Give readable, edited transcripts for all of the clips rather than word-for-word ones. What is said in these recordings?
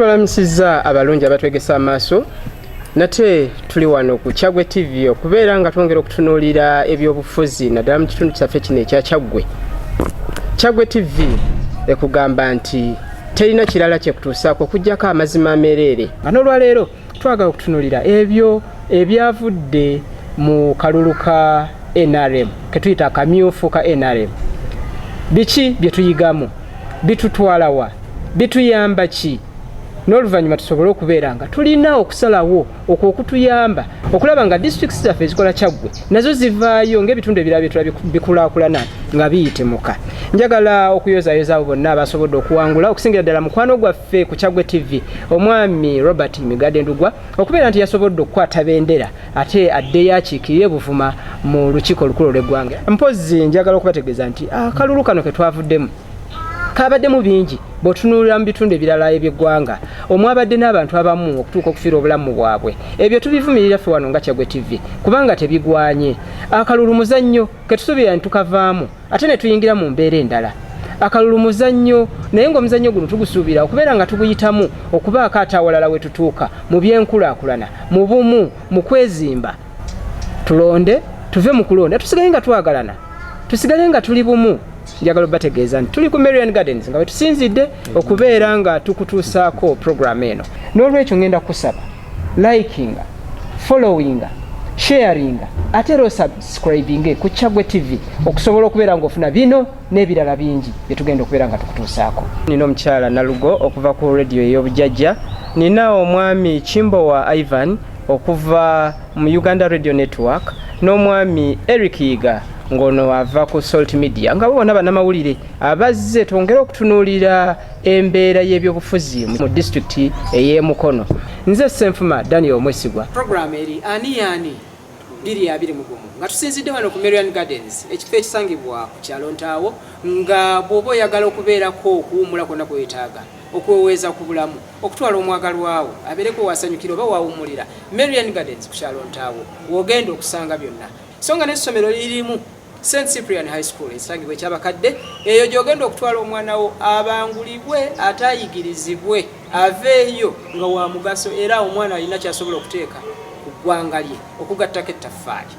Tubalamusizza abalungi abatwegesa amaaso. Nate tuli wano ku Kyaggwe TV okubeera nga twongera okutunuulira ebyobufuzi, naddala mu kitundu kyaffe kino ekya Kyaggwe. Kyaggwe TV ekugamba nti terina kirala kyekutuusaako okuggyako amazima ameereere, nga n'olwaleero twagala okutunuulira ebyo ebyavudde mu kalulu ka NRM ketuyita akamyufu ka NRM. Biki bye tuyigamu? Bitutwalawa? Bituyamba ki? N'oluvannyuma tusobole okubeera nga tulina okusalawo okwo okutuyamba okulaba nga disitulikiti zaffe ezikola Kyaggwe nazo zivaayo ng'ebitundu ebirala byetula bikulaakulana nga biyitimuka. Njagala okuyozayoza abo bonna abasobodde okuwangula, okusingira ddala mukwano gwaffe ku Kyaggwe TV, omwami Robert Migade Ndugwa, okubeera nti yasobodde okukwata bendera ate addeyo akiikirire Buvuma mu lukiiko olukulu olw'eggwanga. Mpozzi njagala okubategeeza nti akalulu kano ke twavuddemu kabaddemu bingi bw'otunuulira mu bitundu ebirala eby'eggwanga omwabadde n'abantu abamu okutuuka okufiira obulamu bwabwe. Ebyo tubivumirira ffe wano nga Kyaggwe TV kubanga tebigwanye. Akalulu muzannyo ketusuubira nti tukavaamu ate ne tuyingira mu mbeera endala. Akalulu muzannyo, naye ng'omuzannyo guno tugusuubira okubeera nga tuguyitamu okubaako ate awalala we tutuuka mu by'enkulaakulana, mu bumu, mu kwezimba. Tulonde, tuve mu kulonda, tusigale nga twagalana, tusigale nga tuli bumu. Njagala obategeeza nti tuli ku Marian Gardens nga wetusinzidde okubeera nga tukutuusaako program eno. N'olwekyo ngenda kusaba likinga, followinga, sharinga ate era osubscribinge ku Kyaggwe TV okusobola okubeera ng'ofuna bino n'ebirala bingi bye tugenda okubeera nga tukutuusaako. Nina omukyala Nalugo okuva ku radio ey'obujajja, nina omwami Kimbowa Ivan okuva mu Uganda Radio Network, n'omwami Eric Yiga ng'ono ava ku Salt Media, nga bo bonna bannamawulire abazze twongere okutunuulira embeera y'ebyobufuzi mu disitulikiti ey'e Mukono. Nze Ssenfuma Daniel Omwesigwa. Program eri Ani Yaani 2021 nga tusinzidde wano ku Marian Gardens, ekifo ekisangibwa ku kyalo Ntaawo, nga bw'oba oyagala okubeerako okuwummula kwonna kwe weetaaga, okweweeza ku bulamu, okutwala omwagalwawo abeereko wasanyukira oba wawummulira, Marian Gardens ku kyalo Ntaawo w'ogenda okusanga byonna. So nga n'essomero lirimu, St Cyprian High School esangibwa ekyabakadde, eyo gy'ogenda okutwala omwana wo abangulibwe ate ayigirizibwe aveeyo nga wa mugaso, era omwana alina kyasobola okuteeka ku ggwanga lye okugattako ettaffaali.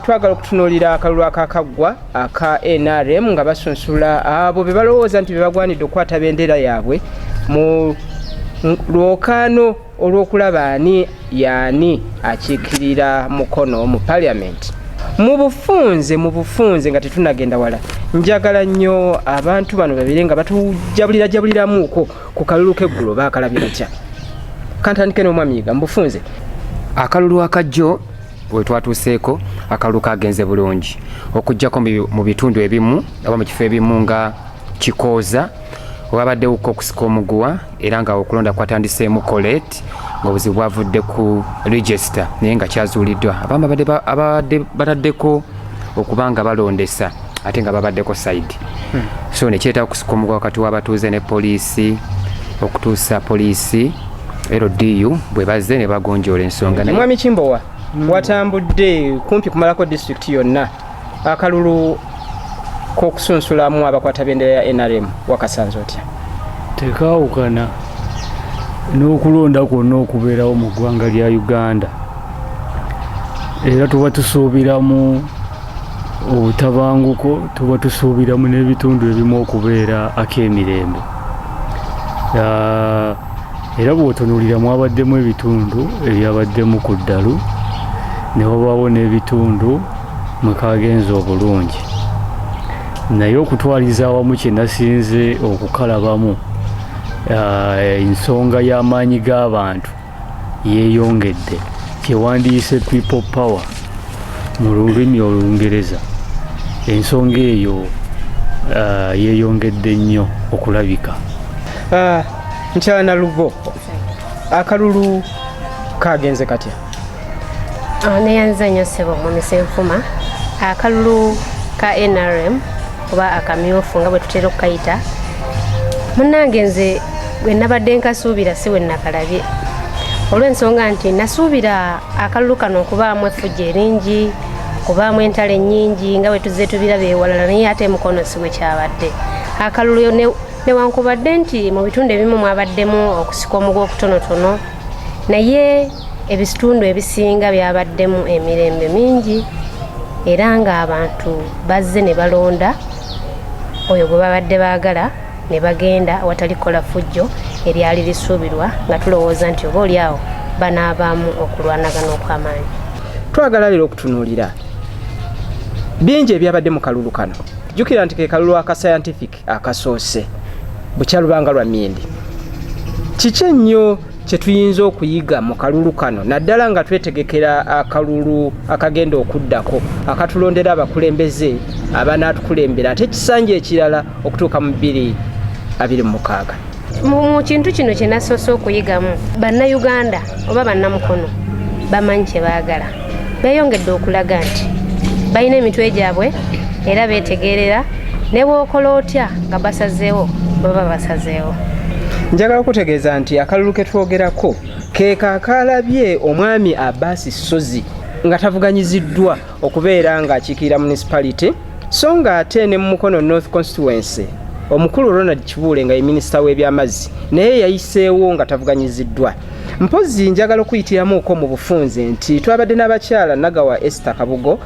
Twagala okutunuulira akalulu akakaggwa aka NRM nga basunsula abo be balowooza nti be bagwanidde okukwata bendera yaabwe mu lwokaano olw'okulaba ani yaani akiikirira Mukono mu parliament. Mu bufunze, nga tetunagenda wala, njagala nnyo abantu bano babire nga batujabulira jabuliramuuko ku kalulu k'eggulo baakalabye batya. Kantandike n'omwami Yiga mu bufunze. Akalulu akajjo bwe twatuuseeko, akalulu kagenze bulungi okuggyako mu bitundu ebimu oba mu kifo ebimu nga Kikooza, wabaddewo okusika omuguwa, era nga okulonda kwatandiseemu late, ng'obuzibu bwavudde ku register, naye nga kyazuuliddwa abamu abadde bataddeko okuba nga balondesa ate nga babaddeko side. So nekireetawo okusika omuguwa wakati w'abatuuze ne poliisi, okutuusa poliisi LDU bwe bazze ne bagonjoola ensonga. Mwami Kimbowa, watambudde kumpi kumalako disitulikiti yonna. Akalulu k'okusunsulamu abakwata bendera ya NRM wakasanze otya? Tekaawukana n'okulonda kwonna okubeerawo mu ggwanga lya Uganda, era tuba tusuubiramu obutabanguko, tuba tusuubiramu n'ebitundu ebimu okubeera ak'emirembe. Era bw'otunuulira mwabaddemu ebitundu ebyabaddemu ku ddalu, ne wabaawo n'ebitundu mwe kagenze obulungi, naye okutwaliza awamu kye nasinze okukalabamu, ensonga y'amaanyi g'abantu yeeyongedde, kyewandiise people power mu lulimi Olungereza. Ensonga eyo yeeyongedde nnyo okulabika. Mukyala Nalugo, akalulu kagenze katya? Neyanziza nnyo ssebo mwami Senfuma. Akalulu ka NRM oba akamyufu nga bwe tutera okukayita, munnange nze bwe nabadde nkasuubira si bwe nakalabye, olw'ensonga nti nasuubira akalulu kano okubaamu effujjo eringi, okubaamu entalo ennyingi nga bwe tuzze tubiraba ewalala, naye ate Mukono si bwe kyabadde. Akalulu ne Newankubadde nti mu bitundu ebimu mwabaddemu okusika omuguwa okutonotono, naye ebitundu ebisinga byabaddemu emirembe mingi, era ng'abantu bazze ne balonda oyo gwe babadde baagala ne bagenda awatali kukola ffujjo eryali lisuubirwa, nga tulowooza nti oba oli awo banaabaamu okulwanagana okw'amaanyi. Twagala leero okutunuulira bingi ebyabadde mu kalulu kano. Jjukira nti ke kalulu aka scientific akasoose bukyalubanga lwa mmindi. Kiki ennyo kye tuyinza okuyiga mu kalulu kano, naddala nga twetegekera akalulu akagenda okuddako akatulondera abakulembeze abanaatukulembera ate ekisanja ekirala okutuuka mu 2026? Mu kintu kino kye nasoose okuyigamu, Bannayuganda oba Bannamukono bamanyi kye baagala. Beeyongedde okulaga nti balina emitwe gyabwe era beetegeerera, ne bw'okola otya nga basazeewo, baba basazeewo. Njagala okutegeeza nti akalulu ke twogerako keeka akaalabye omwami Abaasi Ssozi nga tavuganyiziddwa okubeera ng'akiikirira municipality, so nga ate ne mu Mukono North Constituency omukulu Ronald Kibuule nga ye minisita w'ebyamazzi naye yayiseewo nga tavuganyiziddwa. Mpozzi njagala okuyitiramuuko mu bufunze nti twabadde n'abakyala Nagawa Esther Kabugo,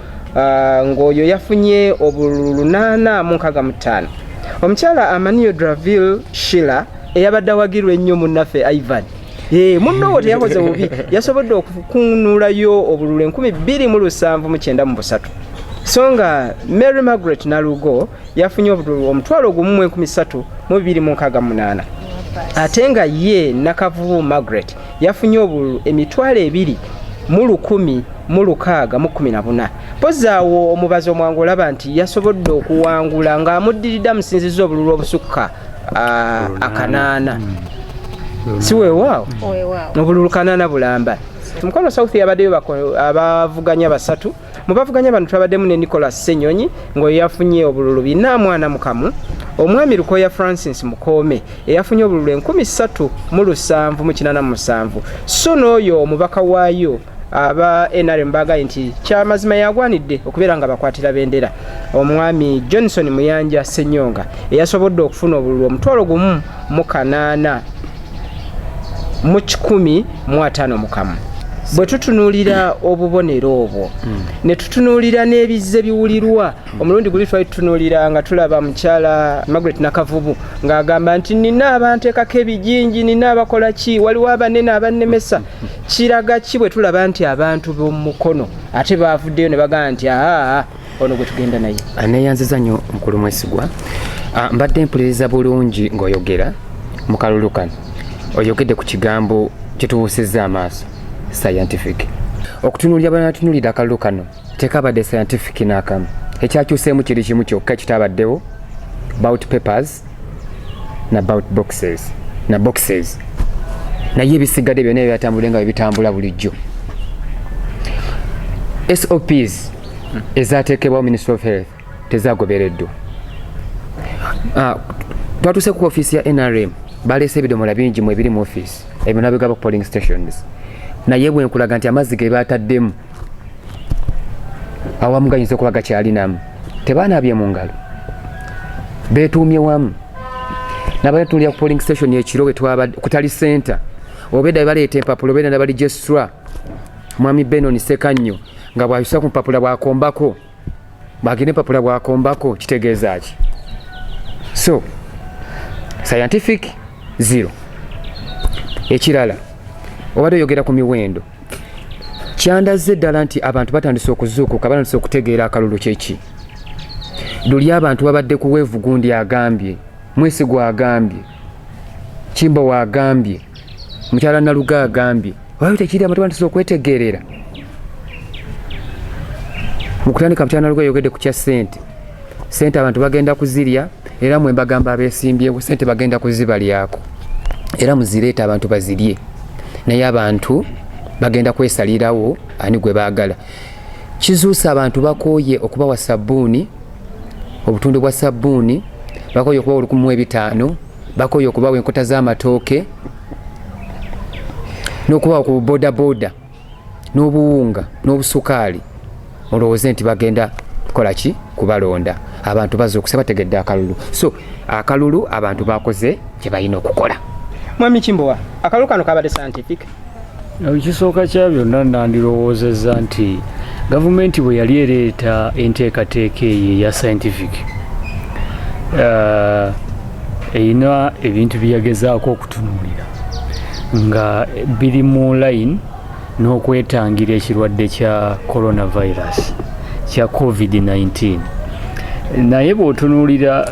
ng'oyo yafunye obululu 865, omukyala Amaniyo Draville Shila eyabadde awagirwa ennyo munnaffe Ivan, munnowo teyakoze bubi, yasobodde okukunulayo obululu 2793, so nga Mary Margaret Nalugo yafunye obululu 13268, ate nga ye Nakavubu Margaret yafunye obululu 2,01614. Mpozi awo omubazi omwangu olaba nti yasobodde okuwangula ng'amuddiridde amusinzizza obululu obusukka akanaana, si weewaawo? Obululu kanaana bulamba. Mukono South yabaddeyo abavuganya basatu. Mu bavuganya bano twabaddemu ne Nicholas Ssenyonyi ng'oyo yafunye obululu 441, omwami Lukoya Francis Mukoome eyafunye obululu 3787, so n'oyo omubaka waayo aba NRM bagaye nti kyamazima yagwanidde okubeera nga bakwatira bendera, omwami Johnson Muyanja Ssenyonga eyasobodde okufuna obululu 1,008,151. Bwe tutunuulira obubonero obwo ne tutunuulira n'ebizze biwulirwa, omulundi guli twali tutunuulira nga tulaba mukyala Margaret Nakavubu ng'agamba nti nina abanteekako ebijinji, nina abakola ki, waliwo abanene abannemesa. Kiraga ki bwe tulaba nti abantu b'omu Mukono ate baavuddeyo ne bagamba nti aa, ono gwe tugenda naye? Neeyanziza nnyo mukulu Mwesigwa. Mbadde mpuliriza bulungi ng'oyogera mu kalulu kano. Oyogedde ku kigambo kyetubuusizza amaaso, scientific. Okutunuulira banatunuulira akalulu kano, tekabadde scientific n'akamu. Ekyakyuseemu kiri kimu kyokka ekitabaddewo, ballot papers na ballot boxes na boxes, naye ebisigadde byonna ebyatambula nga bwebitambula bulijjo. SOPs ezateekebwawo Ministry of Health tezagobereddwa. Twatuuse ku ofiisi ya NRM, baleese ebidomola bingi mu ebiri mu ofiisi, ebyo nabigaba ku polling stations, naye bwe nkulaga nti amazzi ge bataddemu awamu gayinza okuba gakyalinamu, tebanaabye mu ngalo, beetuumye wamu nabaletulira ku polling station ekiro wetwabadde ku tally center, obedda baleeta empapula, obeera naba registrar mwami Benon Sekannyo nga bwayusa ku mpapula bwakombako, bwagenda empapula bwakombako, kitegeeza ki? So scientific zero. Ekirala, obadde oyogera ku miwendo, kyandaze ddala nti abantu batandise okuzuukuka, batandise okutegeera akalulu kyeki. Luli abantu babadde ku weevu, gundi agambye, Mwesigwa agambye, Kimbowa agambye, mukyala Naluga agambye, wayo tekiri, abantu batandise okwetegeerera. Mu kutandika mukyala Naluga yogedde ku kya ssente. Ssente abantu bagenda kuzirya, era mwe mbagamba abeesimbyewo, ssente bagenda kuzibalyako, era muzireeta abantu bazirye, naye abantu bagenda kwesalirawo ani gwe baagala. Kizuusa abantu bakooye okubawa sabbuuni, obutundu bwa sabbuuni, bakooye okubawa 1,500, bakooye okubawa enkota z'amatooke n'okubawa ku bodaboda n'obuwunga n'obusukaali. Olowooze nti bagenda Kukola ki? Kubalonda. Abantu bazuukuse, bategedde akalulu. So akalulu abantu bakoze kye balina okukola. Mwami Kimbowa, akalulu kano kabadde scientific? Ekisooka kya byonna, nandirowoozezza nti gavumenti bwe yali ereeta enteekateeka eyo eya scientific, erina ebintu bye yagezaako okutunuulira nga biri mu line n'okwetangira ekirwadde kya coronavirus, kya COVID-19. Naye bw'otunuulira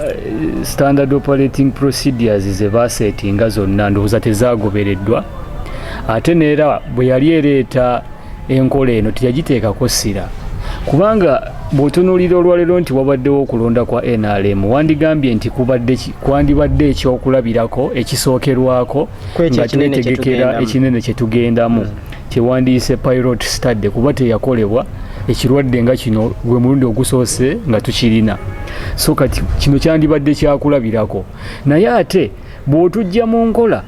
standard operating procedures ze baseetinga zonna, ndowooza tezagobereddwa. Ate neera bwe yali ereeta enkola eno, teyagiteekako ssira, kubanga bw'otunuulira olwaleero nti wabaddewo okulonda kwa NRM, wandigambye nti kwandibadde ekyokulabirako ekisookerwako Kwekyo nga ekinene kye twetegekera tugendamu. Ekinene kye tugendamu kyewandiise pilot study, kuba teyakolebwa. Ekirwadde nga kino gwe mulundi ogusoose nga tukirina, so kati kino kyandibadde kyakulabirako. Naye ate bw'otujja mu nkola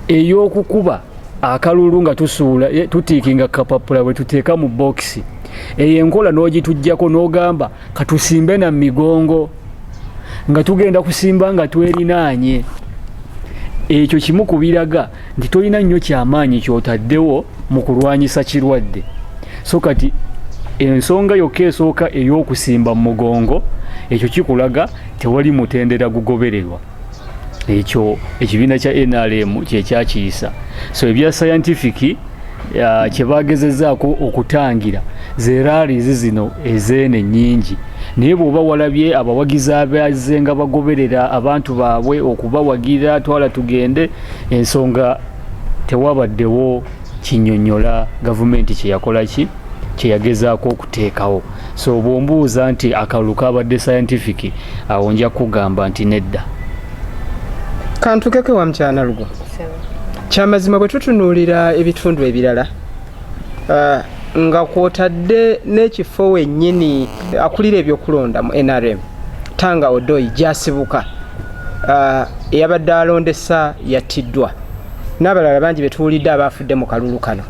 ey'okukuba akalulu nga tusuula, tutiikinga kapapula bwe tuteeka mu bokisi, eyo enkola n'ogituggyako n'ogamba katusimbe na migongo, nga tugenda kusimba nga twerinaanye, ekyo kimu ku biraga nti tolina nnyo kyamaanyi kyotaddewo mu kulwanyisa kirwadde. So kati ensonga yokka esooka ey'okusimba mu mugongo, ekyo kikulaga tewali mutendera gugobererwa. Ekyo ekibiina kya NRM kyekyakiyisa. So ebya scientific kyebagezezaako okutangira ze rallies zino ezeene ennyingi. Naye bw'oba walabye abawagizi abazze nga bagoberera abantu baabwe okubawagira, twala tugende, ensonga tewabaddewo kinyonyola gavumenti kyeyakola ki kyeyagezaako okuteekawo. So bw'ombuuza nti akalulu kabadde scientific, awo nja kugamba nti nedda. Kantukeko ewa mukyala Lugo. Kyamazima, bwe tutunuulira ebitundu ebirala, nga kwotadde n'ekifo wennyini akulira ebyokulonda mu NRM Tanga Odoi gyasibuka, eyabadde alondesa yattiddwa, n'abalala bangi betuwulidde abaafudde mu kalulu kano.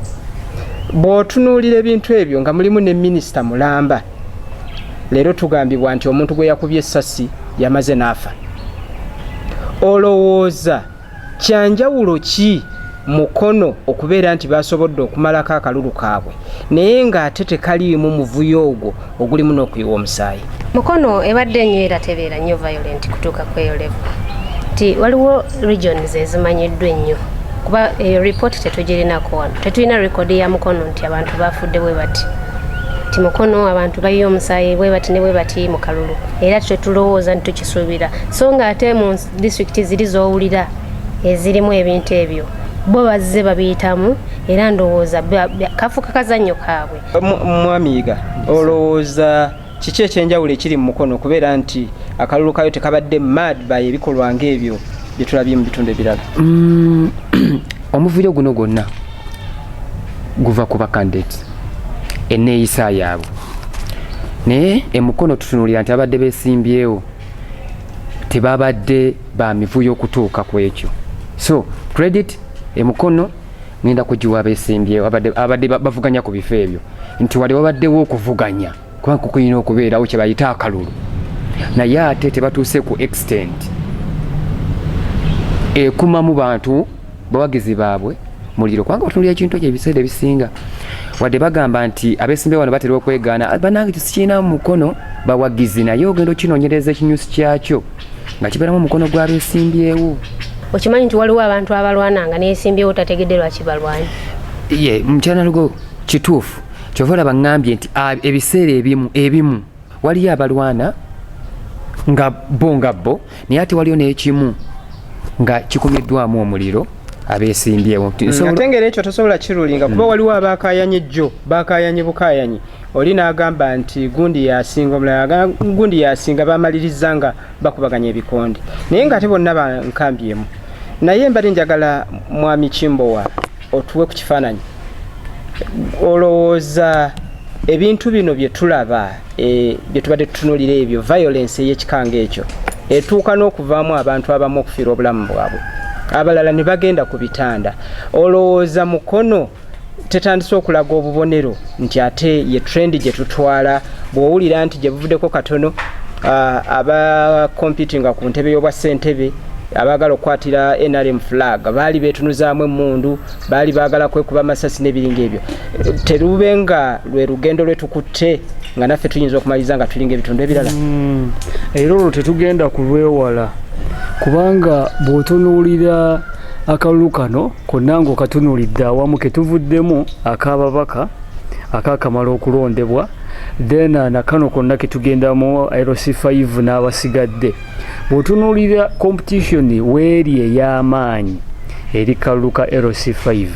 Bw'otunuulira ebintu ebyo nga mulimu ne minisita mulamba, leero tugambibwa nti omuntu gwe yakubye essasi yamaze n'afa, olowooza kyanjawulo ki Mukono okubeera nti basobodde okumalako akalulu kaabwe, naye ng'ate tekaliimu muvuyo ogwo ogulimu n'okuyiwa omusaayi? Mukono ebadde nnyo era tebeera nnyo violent kutuuka ku eyo level, nti waliwo regions ezimanyiddwa ennyo, kuba eyo report tetugirinako wano. Tetulina record ya Mukono nti abantu bafudde bwe bati, nti Mukono abantu bayiye omusaayi bwe bati ne bwe bati mu kalulu, era tetulowooza nti tukisuubira. So nga ate mu disitulikiti ziri z'owulira ezirimu ebintu ebyo, bo bazze babiyitamu, era ndowooza kafuuka kazannyo kaabwe. Mwami Yiga, olowooza kiki ekyenjawulo ekiri mu Mukono okubeera nti akalulu kayo tekabadde marred by ebikolwa ng'ebyo bye tulabye mu bitundu ebirala? Omuvuyo guno gwonna guva ku bacandidates, enneeyisa yaabwe. Naye emukono tutunuulira nti abadde beesimbyewo tebabadde ba mivuyo okutuuka ku ekyo. So credit emukono ngenda kugiwa abeesimbyewo abadde bavuganya ku bifo ebyo, nti wali wabaddewo okuvuganya, kubanga kulina okubeerawo kye bayita akalulu, naye ate tebatuuse ku extent ekumamu bantu bawagizi baabwe muliro. Kubanga otunulira ekintu ekyo, ebiseera ebisinga wadde bagamba nti abeesimbyewo wano batera okwegaana, "Ah, banange tesikirina mu mukono bawagizi," naye ogenda okinoonyereza ekinyusi kyakyo nga kibeeramu omukono gw'abeesimbyewo. Okimanyi nti waliwo abantu abalwana nga nesimbyewo tategedde lwaki balwanye? Ye mukyala Lugo, kituufu. Kyova olaba ŋŋambye nti ebiseera ebimu waliyo abalwana nga bo naye ate waliyo n'ekimu nga kikumiddwamu omuliro abeesimbyewo. Ate ngeri ekyo tosobola kirulinga, kuba waliwo abakayanye jjo, bakayanye bukayanyi, oli n'agamba nti gundi yasinga, omulala agamba gundi yasinga, bamaliriza nga bakubaganya ebikonde, naye ng'ate bonna bankambi emu. Naye mbadde njagala mwami Kimbowa otuwe ku kifaananyi. Olowooza ebintu bino bye tulaba, bye tubadde tutunuulira ebyo, violence ey'ekikanga ekyo etuuka n'okuvaamu abantu abamu okufiirwa obulamu bwabwe, abalala ne bagenda ku bitanda, olowooza Mukono Tetandise okulaga obubonero nti ate ye trend gye tutwala. Bw'owulira nti gye buvuddeko katono, aba competinga ku ntebe y'obwa ssentebe abaagala okukwatira NRM flag baali beetunuzaamu emmundu, baali baagala kwekuba amasasi n'ebiringa ebyo. Terube nga lwe lugendo lwe tukutte nga naffe tuyinza okumaliriza nga tulinga ebitundu ebirala. Era olwo tetugenda kulwewala, kubanga bw'otunuulira akalulu kano konna ng'okatunuulidde awamu ketuvuddemu ak'ababaka akakamala okulondebwa, then nakano konna ketugendamu LC5 n'abasigadde, bw'otunuulira competition weeri ey'amaanyi eri kalulu ka LC5.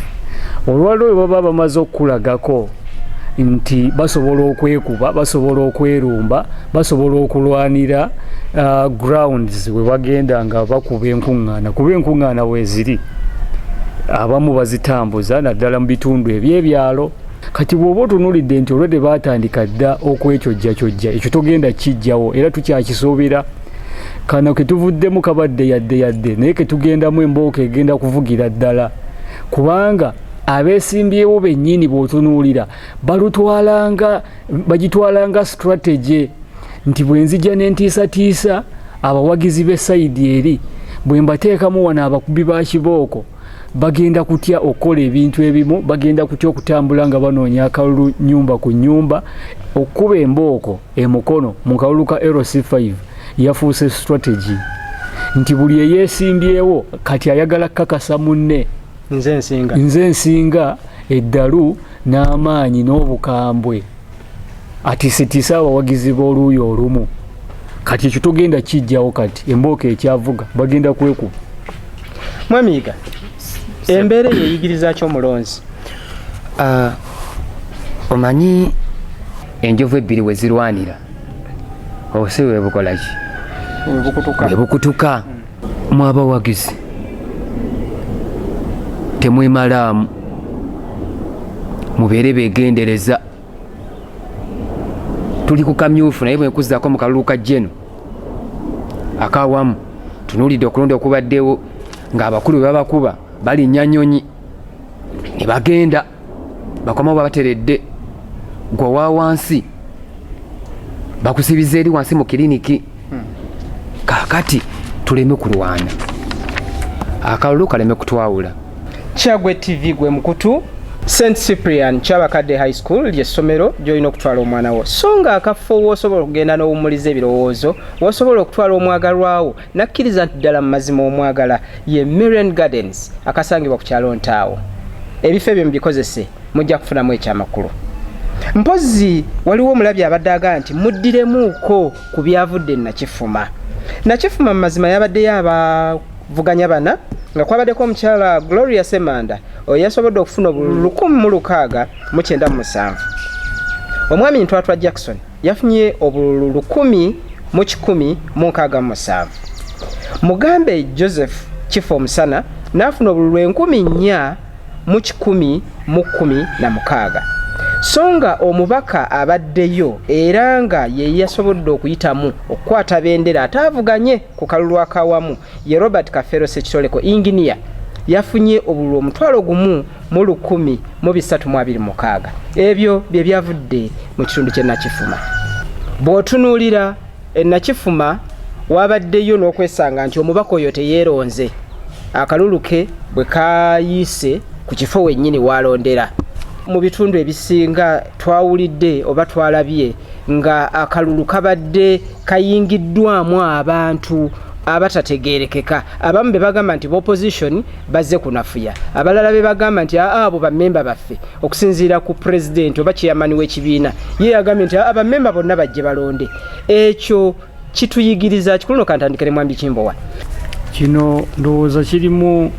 Olwaliro bwe baba bamaze okukulagako nti basobola okwekuba, basobola okwerumba, basobola okulwanira grounds we bagenda nga bakuba enkuŋŋaana, kuba enkuŋŋaana weeziri abamu bazitambuza naddala mu bitundu ebyebyalo. Kati bw'oba otunuulidde nti olwedde baatandika dda okwekyojjakyojja, ekyo togenda kijjawo era tukyakisuubira. Kano ketuvuddemu kabadde yadde yadde, naye ketugendamu embooko egenda kuvugira ddala, kubanga abeesimbyewo bennyini bw'otunuulira balutwalanga, bagitwalanga strategy nti bwe nzija n'entiisatiisa abawagizi b'e side eri, bwe mbateekamu wano abakubi ba kibooko, bagenda kutya okukola ebintu ebimu, bagenda kutya okutambula nga banoonya akalulu nyumba ku nyumba. Okukuba embooko emukono mu kalulu ka LC5 yafuuse strategy nti buli eyeesimbyewo kati ayagala kukakasa munne, nze nsinga, nze nsinga eddalu n'amaanyi n'obukambwe, atiisetiise abawagizi b'oluuyi olumu. Kati ekyo togenda kijjawo. Kati embooko ekyavuga, bagenda kwekuba. Mwamiyiga, embeera eyo eyigiriza ki omulonzi? Omanyi enjovu ebbiri we zirwanira, obusibe bwe bukola ki? Webukutuka. Bwe bukutuka. Mwabawagizi temwemalaamu, mubeere begendereza. Tuli ku kamyufu, naye bwenkuzaako mu kalulu ka jeno akawamu, tunuulidde okulonda okubaddewo ng'abakulu bwe babakuba balinnya nyonyi ne bagenda bakomawo babateredde. Gwe owa wansi bakusibiza eri wansi mu kiriniki. Kaakati tuleme kulwana, akalulu kaleme kutwawula. Kyagwe TV gwe mukutu. St Cyprian Kyabakadde High School ly'essomero gy'olina okutwala omwana wo, so nga akafo w'osobola okugenda n'owummuliza ebirowoozo, w'osobola okutwala omwagalwawo nakkiriza nti ddala mu mazima omwagala, ye Marian Gardens akasangibwa ku kyalo Ntaawo. Ebifo ebyo mubikozese, mujja kufunamu ekyamakulu. Mpozzi waliwo omulabi abadde agamba nti muddiremuuko ku byavudde Nakifuma. Nakifuma mu mazima yabaddeyo abavuganya bana, nga kwabaddeko omukyala Gloria Semanda, oyo yasobodde okufuna obululu 1697. Omwami Ntwatwa Jackson yafunye obululu 1167. Mugambe Joseph Kifo Omusana n'afuna obululu 4116. So nga omubaka abaddeyo era nga ye yasobodde okuyitamu okukwata bendera ate avuganye ku kalulu akawamu ye Robert Kafeero Ssekitoleko Inginiya, yafunye obululu 1,326. Ebyo bye byavudde mu kitundu ky'e Nakifuma. Bw'otunuulira e Nakifuma wabaddeyo n'okwesanga nti omubaka oyo teyeeronze, akalulu ke bwe kayiise ku kifo wennyini w'alondera. Mu bitundu ebisinga twawulidde oba twalabye nga akalulu kabadde kayingiddwamu abantu abatategeerekeka. Abamu be bagamba nti opposition bazze kunafuya, abalala be bagamba nti aa abo bammemba baffe. Okusinziira ku pulezidenti oba chairman w'ekibiina, ye yagambye nti aa bammemba bonna bajje balonde. Ekyo kituyigiriza kikulu. No kantandikire mwambi Kimbowa. Kino ndowooza kirimu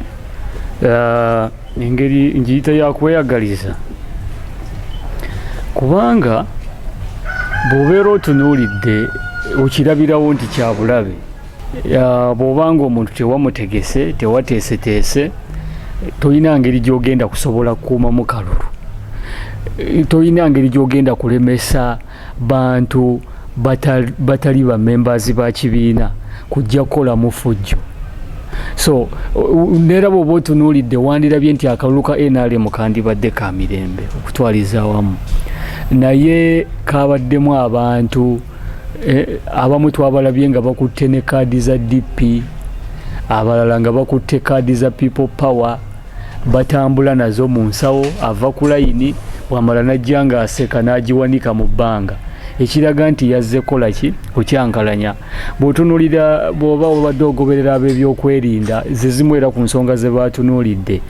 engeri ngiyita yakweyagaliza, kubanga bw'obeera otunuulidde okirabirawo nti kyabulabe. Bw'obanga omuntu tewamutegese, tewateeseteese, tolina ngeri gy'ogenda kusobola kukuumamu kalulu, tolina ngeri gy'ogenda kulemesa bantu batali bamembers ba kibiina kujja kukolamu fujjo. So neera bw'oba otunuulidde wandirabye nti akalulu ka NRM kandibadde ka mirembe okutwaliza awamu, naye kabaddemu abantu abamu twabalabye nga bakutte ne kaadi za DP, abalala nga bakutte kaadi za People Power, batambula nazo mu nsawo, ava ku layini bwamala najja nga aseka n'agiwanika mu bbanga, ekiraga nti yazze kukola ki? Kukyankalanya. Bw'otunuulira, bw'oba obadde ogoberera ab'ebyokwerinda, ze zimu era ku nsonga ze baatunuulidde,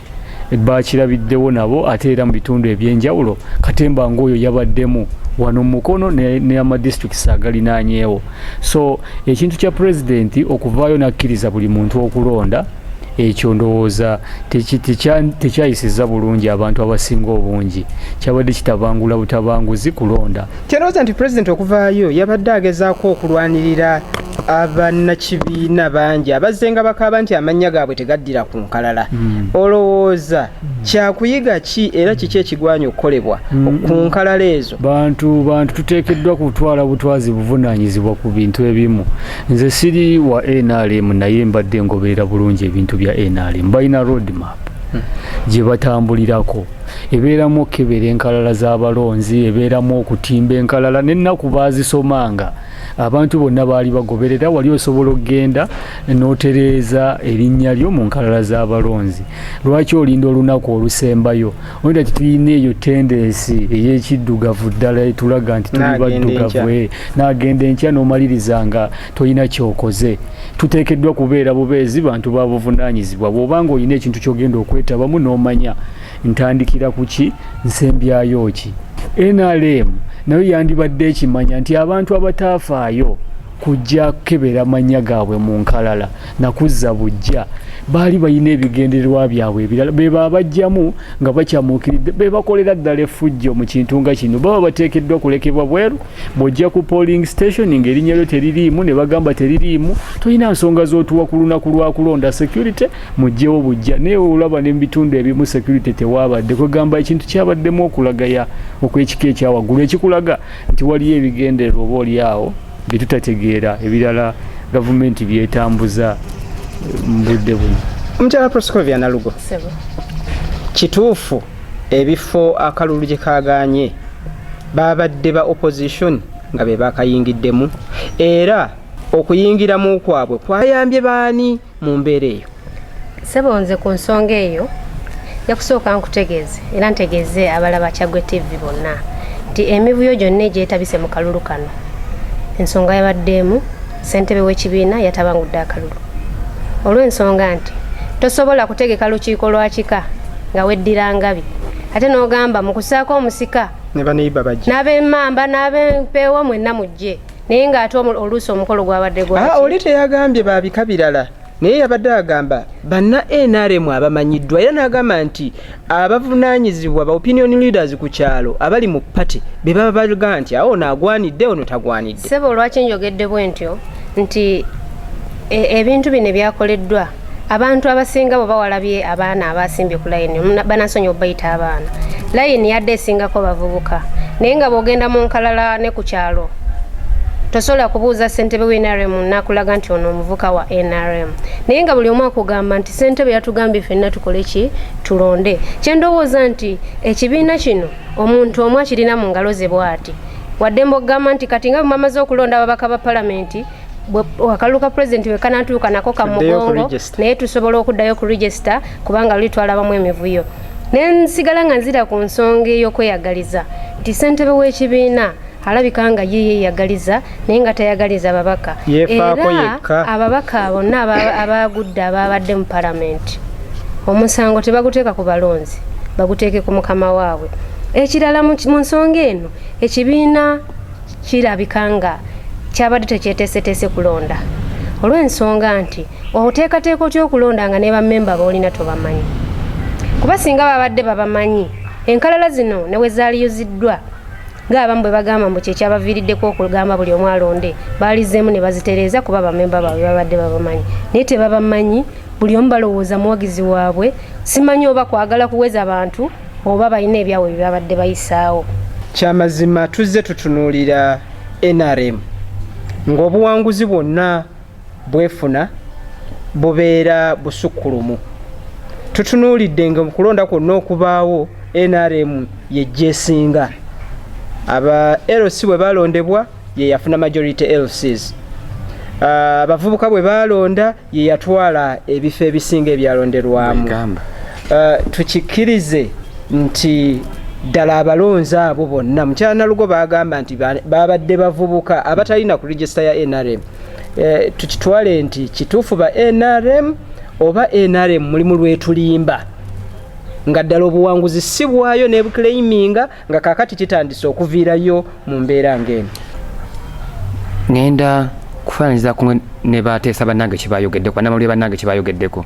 bakirabiddewo nabo. Ate era mu bitundu ebyenjawulo katemba ng'oyo yabaddemu wano mu Mukono ne amadistricts agalinaanyeewo. So ekintu kya pulezidenti okuvaayo n'akkiriza buli muntu okulonda, ekyo ndowooza tekyayisizza bulungi abantu abasinga obungi, kyabadde kitabangula butabanguzi kulonda. Kyalowooza nti pulezidenti okuvaayo yabadde agezaako okulwanirira abannakibiina bangi abazze nga bakaaba nti amannya gaabwe tegaddira ku nkalala. Olowooza kyakuyiga ki era kiki ekigwanya okukolebwa ku nkalala ezo? Bantu tuteekeddwa kutwala butwazi buvunaanyizibwa ku bintu ebimu. Nze siri wa NRM, naye mbadde ngoberera bulungi ebintu bya NRM. Balina roadmap gye batambulirako, ebeeramu okukebera enkalala z'abalonzi, ebeeramu okutimba enkalala n'ennaku baazisomanga, abantu bonna baali bagoberera. Wali osobola okugenda n'otereeza erinnya lyo mu nkalala z'abalonzi, lwaki olinda olunaku olusembayo? Oyinda ti tulina eyo tendency ey'ekiddugavu ddala etulaga nti tuli baddugavu, n'agenda enkya n'omaliriza nga tolina kyokoze. Tuteekeddwa kubeera bubeezi bantu ba buvunaanyizibwa. Bw'oba nga olina ekintu ky'ogenda okwetabamu n'omanya ntandikira ku ki, nsembyayo ki. NRM nayo yandibadde ekimanya nti abantu abataafaayo kujja kukebera mannya gaabwe mu nkalala nakuzza bujja baali balina ebigendererwa byabwe ebirala, be babajjamu nga bakyamuukiridde, be bakolera ddala effujjo mu kintu nga kino, baba bateekeddwa kulekebwa bweru. Bw'ojja ku polling station ng'erinnya lyo teririimu, ne bagamba teririimu, tolina nsonga z'otuwa ku lunaku lwa kulonda. Security mugyewo bujja, naye olaba ne mu bitundu ebimu security tewaabadde. Kwegamba ekintu kyabaddemu okulagaya okw'ekika ekyawaggulu, ekikulaga nti waliyo ebigendererwa oba oli awo bye tutategeera, ebirala gavumenti byetambuza mu budde buno. Omukyala Proscovia Nalugo, kituufu ebifo akalulu gye kaganye babadde ba opposition nga be bakayingiddemu, era okuyingiramu kwabwe kwayambye baani mu mbeera eyo? Sebo, nze ku nsonga eyo yakusooka nkutegeeze era ntegeeze abalaba Kyaggwe TV bonna nti emivuyo gyonna egyetabise mu kalulu kano, ensonga yabaddeemu ssentebe w'ekibiina yatabangudde akalulu, olw'ensonga nti tosobola kutegeka lukiiko lwa kika nga weddira ngabi, ate n'ogamba mu kusaako omusika ne baneyiba bajja, n'ab'emmamba n'ab'empeewo mwenna mujje, naye ng'ate oluusi omukolo gwabadde gwaki? Oli teyagambye babika birala, naye yabadde agamba banna NRM abamanyiddwa, era n'agamba nti abavunaanyizibwa ba opinion leaders ku kyalo abali mu party be baba baga nti awo ono agwanidde, ono tagwanidde. Sebo, lwaki njogedde bwe ntyo nti ebintu bino ebyakoleddwa, abantu abasinga bwe bawalabye abaana abasimbye ku layini, banansonyi obayita abaana, layini yadde esingako bavubuka, naye nga bw'ogenda mu nkalala ne ku kyalo tosobola kubuuza ssentebe w'NRM nakulaga nti ono omuvuka wa NRM, naye nga buli omu akugamba nti ssentebe yatugambye ffenna tukole ki? Tulonde. Kyendowooza nti ekibiina kino omuntu omu akirina mu ngalo ze bw'ati, wadde mbogamba nti kati nga bwe mwamaze okulonda ababaka ba palamenti, akalulu ka pulezidenti bwe kanatuuka nako kamugongo, naye tusobola okuddayo ku register, kubanga luli twalabamu emivuyo. Nensigala nga nzira ku nsonga ey'okweyagaliza nti ssentebe w'ekibiina alabika nga ye yeeyagaliza, naye nga tayagaliza babaka. Era ababaka bonna abagudde ababadde mu palamenti, omusango tebaguteeka ku balonzi, baguteeke ku mukama waabwe. Ekirala mu nsonga eno, ekibiina kirabika nga kyabadde tekyeteeseteese kulonda, olw'ensonga nti oteekateeka otya okulonda nga ne bammemba boolina tobamanyi? Kuba singa babadde babamanyi, enkalala zino ne we zaaliyuziddwa ng'abamu bwe bagamba mbu kyekyabaviiriddeko okugamba buli omu alonde, baalizeemu ne bazitereeza, kuba bamemba baabwe babadde babamanyi. Naye tebabamanyi, buli omu balowooza muwagizi waabwe. Simanyi oba kwagala kuweza bantu oba balina ebyabwe bye babadde bayisaawo. Kyamazima tuzze tutunuulira NRM ng'obuwanguzi bwonna bwefuna. bubeera busukkulumu. Tutunuulidde nga mu kulonda kwonna okubaawo NRM yejja esinga. Aba LC bwe balondebwa ye yafuna majority LCs. Abavubuka bwe balonda ye yatwala ebifo ebisinga ebyalonderwamu. Tukikkirize nti ddala abalonzi abo bonna mukyala Nalugo bagamba nti babadde bavubuka abatalina ku register ya NRM. Tukitwale nti kituufu ba NRM oba NRM mulimu lwetulimba nga ddala obuwanguzi si bwayo nebuclaiminga nga kakati kitandise okuviirayo mu mbeera ng'eno. Ngenda kufaananyizako ne bateesa bannange kyebayogeddeko, bannamawulire bannange kyebayogeddeko.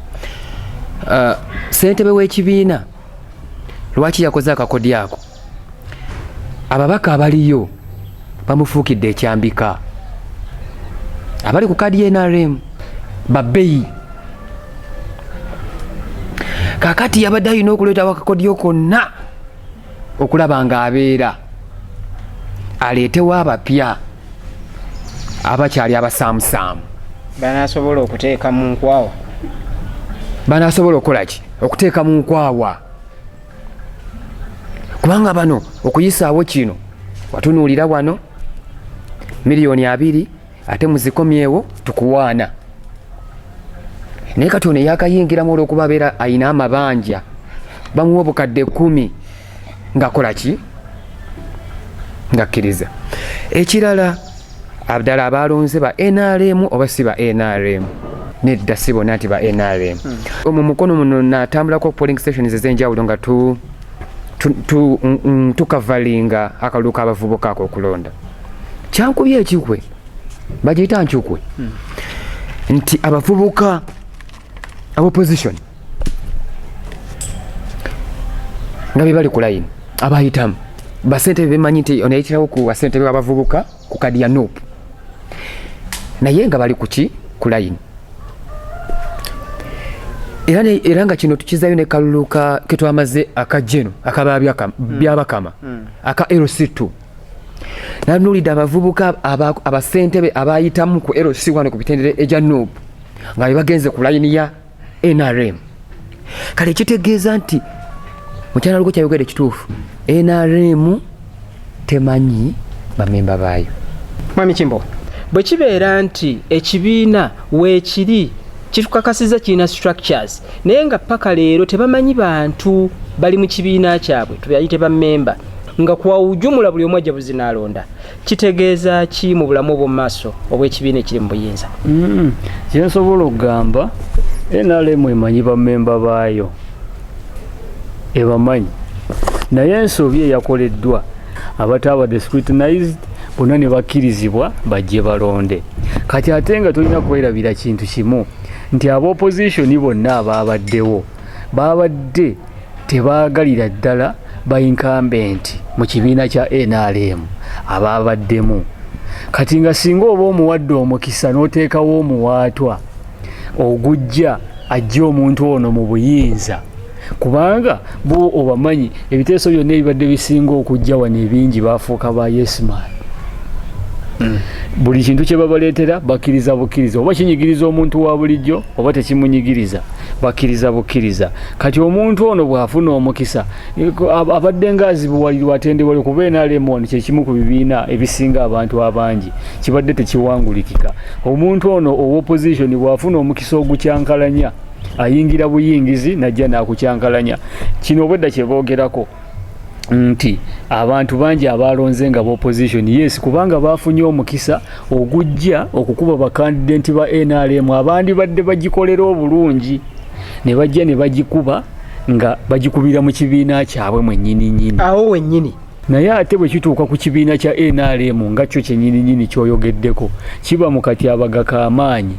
Ssentebe w'ekibiina lwaki yakoze akakodyo ako? Ababaka abaliyo bamufuukidde ekyambika, abali ku kaadi ya NRM babbeyi. Kakati yabadde alina okuleetawo akakodyo konna okulaba ng'abeera aleetewo abapya abakyali abasaamusaamu banasobola okuteeka mu nkwawa. Banasobola okukola ki? Okuteeka mu nkwawa, kubanga bano okuyisaawo kino watunuulira wano 2,000,000 ate muzikomyewo tukuwaana. Naye kati ono eyakayingiramu olw'okuba abeera ayina amabanja bamuwa obukadde 10 ng'akola ki? Ng'akkiriza. Ekirala ddala abalonze ba NRM oba si ba NRM? Nedda, si bonna nti ba NRM. Mu mukono muno natambulako polling stations ez'enjawulo nga tukavalinga akalulu k'abavubuka ak'okulonda. Kyankubye ekikwe, bagiyita nkukwe, nti abavubuka opposition nga be bali ku layini abayitamu basentebe bemanyi nti ono yayitirawo ku basentebe b'abavubuka ku kadi ya NUP, naye nga bali kuki ku layini. Era nga kino tukizayo ne kalulu ketwamaze akajeno akaba byabakama aka LC2. Nanuulidde abavubuka abasentebe abayitamu ku LC1 ku bitendere egya NUP nga be bagenze ku layini ya NRM. Kale kitegeeza nti mukyala Lugo kyayogedde kituufu, NRM temanyi bamemba baayo. Mwami Kimbo, bwe kibeera nti ekibiina weekiri kitukakasiza kirina structures, naye nga paka leero tebamanyi bantu bali mu kibiina kyabwe, tubayite bammemba, nga kwa ujumula buli omu ajja buzinaalonda, kitegeeza ki mu bulamu obw'omu maaso obw'ekibiina ekiri mu buyinza? Kyensobola okugamba, NRM emanyi bammemba baayo, ebamanyi, naye ensobi eyakoleddwa abataabadde scrutinized bonna ne bakkirizibwa bajje balonde. Kati ate nga tolina kwerabira kintu kimu nti aba opposition bonna abaabaddewo babadde tebaagalira ddala ba incumbent mu kibiina kya NRM abaabaddemu. Kati nga singa oba omuwadde omukisa n'oteekawo omuwaatwa ogujja ajja omuntu ono mu buyinza, kubanga bo obamanyi ebiteeso byonna ebibadde bisinga okujja wano ebingi bafuuka ba yes man. Buli kintu kye babaleetera bakkiriza bukkiriza, oba kinyigiriza omuntu wa bulijjo oba tekimunyigiriza, bakkiriza bukkiriza. Kati omuntu ono bw'afuna omukisa abadde ng'azibuwalirwa atendewalirwa, kuba NRM wano kyekimu ku bibiina ebisinga abantu abangi, kibadde tekiwangulikika. Omuntu ono owa opposition bw'afuna omukisa ogukyankalanya ayingira buyingizi najja n'akukyankalanya. Kino obwedda kye boogerako nti abantu bangi abalonze nga opposition, yes, kubanga bafunye omukisa ogujja okukuba bakandidenti ba NRM abandi badde bagikolera obulungi ne bajja ne bagikuba nga bagikubira mu kibiina kyabwe mwennyini nnyini awo wennyini. Naye ate bwe kituuka ku kibiina kya NRM nga kyo kyennyini nnyini kyoyogeddeko kiba mu katyabaga k'amaanyi.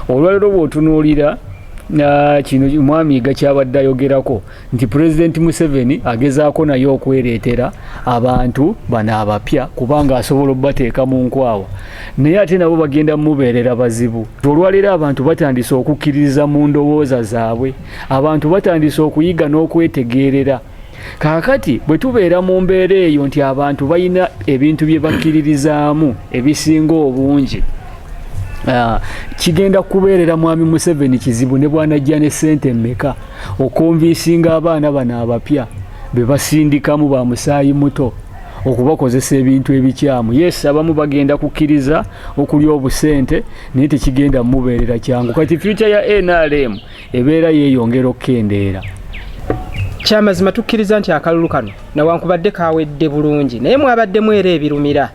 Olwaleero bw'otunuulira kino mwami Yiga kyabadde ayogerako nti Pulezidenti Museveni agezaako naye okwereetera abantu bano abapya kubanga asobola okubateeka mu nkwawa, naye ate nabo bagenda mubeerera bazibu. Olwaleero abantu batandise okukkiririza mu ndowooza zaabwe, abantu batandise okuyiga n'okwetegeerera. Kaakati bwe tubeera mu mbeera eyo nti abantu balina ebintu bye bakkiririzaamu ebisinga obungi, Kigenda kubeerera Mwami Museveni kizibu ne bwanajja ne ssente mmeka okonvinsinga abaana bano abapya be basindikamu ba musaayi muto okubakozesa ebintu ebikyamu. Yes, abamu bagenda kukkiriza okulya obusente, naye tekigenda mubeerera kyangu. Kati future ya NRM ebeera yeeyongera okukendeera. Kyamazima tukkiriza nti akalulu kano nawankubadde kawedde bulungi, naye mwabaddemu era ebirumira,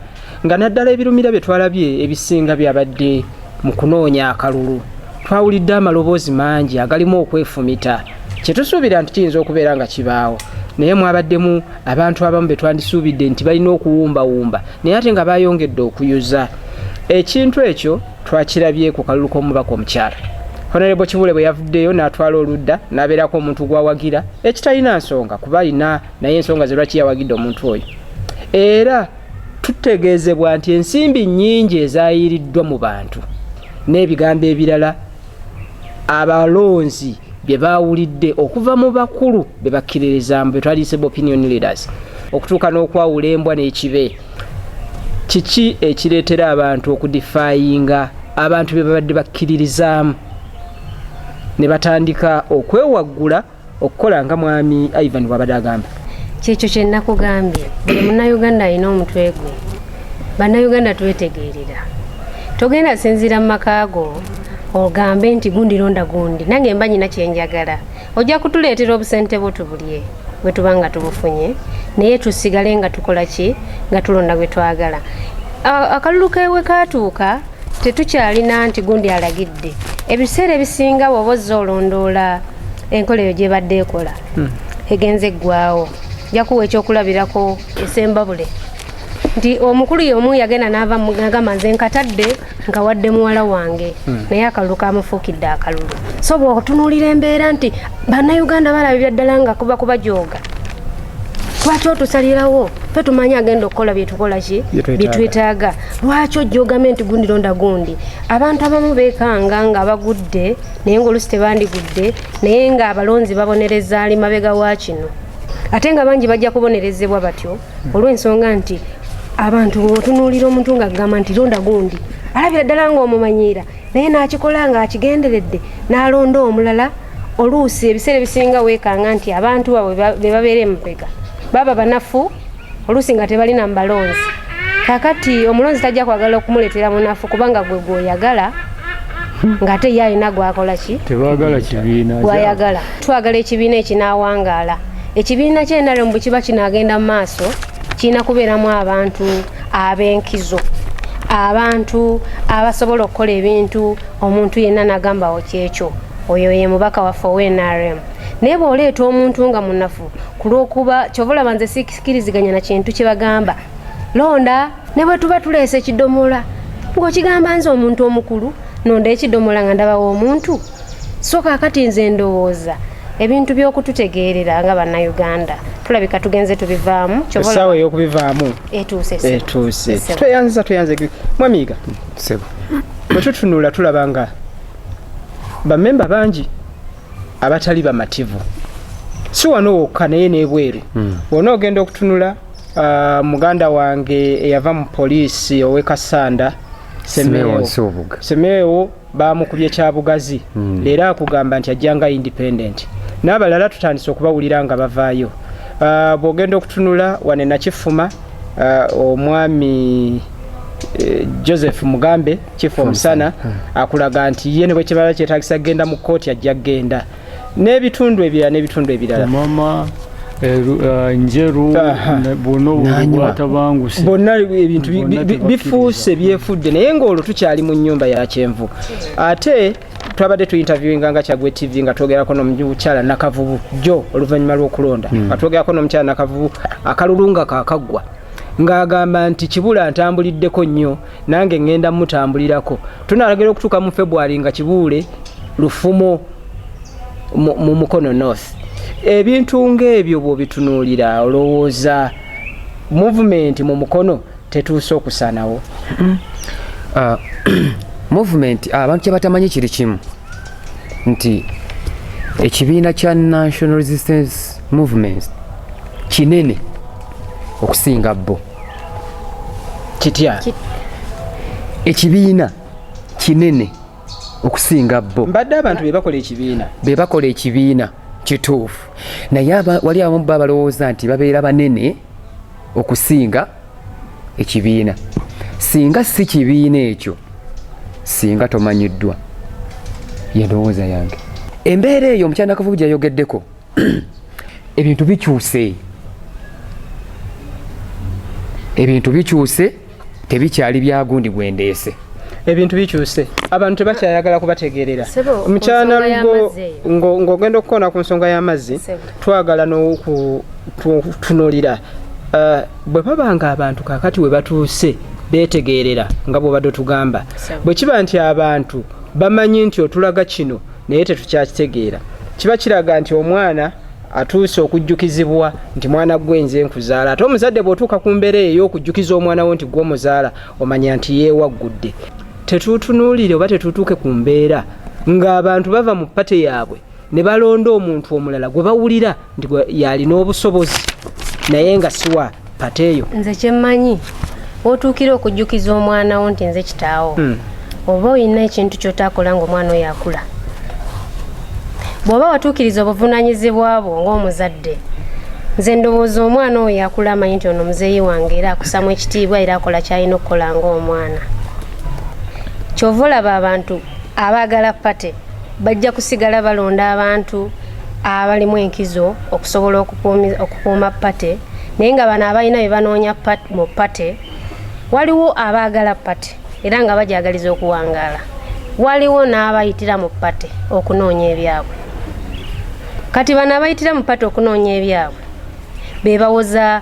nga naddala ebirumira bye twalabye ebisinga byabadde mu kunoonya akalulu. Twawulidde amaloboozi mangi agalimu okwefumita, kyetusuubira nti kiyinza okubeera nga kibaawo, naye mwabaddemu abantu abamu be twandisuubidde nti balina okuwumbawumba, naye ate nga bayongedde okuyuza. Ekintu ekyo twakirabye ku kalulu k'omubaka omukyala Honorable Kibule bwe yavuddeyo n'atwala oludda n'abeerako omuntu gw'awagira, ekitalina nsonga kuba alina naye ensonga ze lwaki yawagidde omuntu oyo. Era tutegeezebwa nti ensimbi nnyingi ezaayiriddwa mu bantu n'ebigambo ebirala abalonzi bye baawulidde okuva mu bakulu be bakkiririzaamu, be twaliyise opinion leaders, okutuuka n'okwawula embwa n'ekibe. Kiki ekireetera abantu okudefyinga abantu be babadde bakkiririzaamu ne batandika okwewaggula okukola nga Mwami Ivan bw'abadde agamba? Kyekyo kye nakugambye, buli Munnayuganda alina omutwe gwe. Bannayuganda twetegeerera. Togenda sinziira mu maka go ogambe nti gundi londa gundi, nange mba nyina kyenjagala. Ojja kutuleetera obusente bwo tubulye bwe tuba nga tubufunye, naye tusigale nga tukola ki? Nga tulonda gwe twagala. Akalulu kewe katuuka tetukyalina nti gundi alagidde. Ebiseera ebisinga bw'oba ozze olondoola enkola eyo gyebadde ekola egenze eggwawo. Nja kuwa ekyokulabirako esembabule nti omukulu y'omu yagenda n'ava n'agamba nze nkatadde nkawadde muwala wange, naye akalulu kamufuukidde akalulu. So bw'otunuulira embeera nti Bannayuganda balabira ddala nga kuba kubajooga, lwaki otusalirawo? Fe tumanyi agenda okukola byetukola ki? Bye twetaaga. Byetwetaaga. Lwaki ojja ogambe nti gundi londa gundi? Abantu abamu beekanga nga bagudde, naye ngaolusi tebandigudde, naye nga abalonzi babonereza ali mabega wa kino, ate nga bangi bajja kubonerezebwa batyo olw'ensonga nti abantu bw'otunuulira omuntu ng'agamba nti londa gundi, alabira ddala ng'omumanyiira, naye n'akikola ng'akigenderedde n'alonda omulala. Oluusi ebiseera ebisinga weekanga nti abantu baabwe be babeera emabega baba banafu, oluusi nga tebalina mu balonzi. Kakati omulonzi tajja kwagala okumuleetera munafu, kubanga gwe gwoyagala ng'ate ye alina gwakola ki? Tebaagala kibiina. Gwayagala. Twagala ekibiina ekinaawangaala. Ekibiina kya NRM bwe kiba kinaagenda mu maaso, kirina kubeeramu abantu ab'enkizo, abantu abasobola okukola ebintu omuntu yenna n'agambawo kyekyo, oyo ye mubaka waffe owa NRM. Naye bw'oleeta omuntu nga munafu ku lw'okuba kyova olaba nze sikiriziganya na kintu kye bagamba londa, ne bwe tuba tuleese ekidomola ng'okigamba nze omuntu omukulu nonda ekidomola nga ndabawo omuntu. So kaakati nze ndowooza ebintu by'okututegeerera nga Bannayuganda tulabika tugenze tubivaamu. Kyova olaba Essaawa ey'okubivaamu etuuse, ssebo. Etuuse. Ssebo. Tweyanziza, tweyanze. Mwamiiga, Sebo. Bwe tutunula tulaba nga bamemba bangi abatali bamativu, si wano wokka naye n'ebweru. Bw'ona ogenda okutunula, muganda wange eyava mu poliisi ow'e Kasanda, Simewo Semewo. Nsubuga. Semewo bamukubye kyabugazi, leero akugamba nti ajjanga independent, n'abalala tutandise okubawulira nga bavaayo. Bw'ogenda okutunula wane Nakifuma, omwami Joseph Mugambe Kifo Omusana akulaga nti ye ne bwe kibala kyetagisa kugenda mu kkooti ajja kugenda, n'ebitundu ebirala n'ebitundu ebirala. Mama Njeru, bwonna obululu Nanywa. bwatabanguse. Bonna ebintu Bonna tebakkiriza. Bifuuse byefudde, naye ng'olwo tukyali mu nnyumba ya kyenvu. Ate twabadde tuinterviewinga nga Kyagwe TV nga twogerako n'omukyala Nakavubu jo oluvannyuma lw'okulonda, nga twogerako n'omukyala Nakavubu akalulu nga kakaggwa, ng'agamba nti Kibula ntambuliddeko nnyo, nange ŋŋenda mutambulirako. Tunalagera okutuuka mu February nga Kibuule lufumo mu Mukono North. Ebintu ng'ebyo bw'obitunuulira, olowooza movement mu Mukono tetuuse okusaanawo? Movement, abantu kye batamanyi kiri kimu nti ekibiina kya National Resistance Movement kinene okusinga bo. Kitya? Ekibiina Kinene okusinga bo. Mbadde abantu be bakola ekibiina. Be bakola ekibiina, kituufu, naye wali abamu bo abalowooza nti babeera banene okusinga ekibiina. Singa si kibiina ekyo, singa tomanyiddwa. Yendowooza yange. Embeera eyo omukyala Nakavubu gyayogeddeko, ebintu bikyuse, ebintu bikyuse, tebikyali byagundi gwendeese. Ebintu bikyuse, abantu tebakyayagala kubategeerera. Ssebo, ku Mukyala nsonga Nalugo, y'amazzi eyo. Ng'ogenda okukoona ku nsonga y'amazzi, Ssebo. Twagala n'okutunuulira bwe baba nga abantu kaakati we batuuse beetegeerera nga bw'obadde otugamba. Ssebo. Bwe kiba nti abantu bamanyi nti otulaga kino naye tetukyakitegeera, kiba kiraga nti omwana atuuse okujjukizibwa nti mwana gwe nze nkuzaala. Ate omuzadde bw'otuuka ku mbeera eyo ey'okujjukiza omwana wo nti gwe omuzaala, omanya nti yeewaggudde. Tetutunuulire oba tetutuuke ku mbeera ng'abantu bava mu party yaabwe ne balonda omuntu omulala gwe bawulira nti gwe yalina obusobozi naye nga siwa party eyo. Nze kyemmanyi, wotuukira okujjukiza omwana wo nti nze kitaawo, oba olina ekintu ky'otaakola ng'omwana oyo akula. Bw'oba watuukiriza obuvunaanyizibwa bwo ng'omuzadde, nze ndowooza omwana oyo akula amanyi nti ono muzeeyi wange, era akusamu ekitiibwa, era akola kyalina okukola ng'omwana. Kyova olaba abantu abaagala party bajja kusigala balonda abantu abalimu enkizo okusobola okukuuma party, naye nga bano abalina bye banoonya mu party. Waliwo abaagala party era nga bajagaliza okuwangaala, waliwo n'abayitira mu party okunoonya ebyabwe. Kati bano abayitira mu party okunoonya ebyabwe be bawoza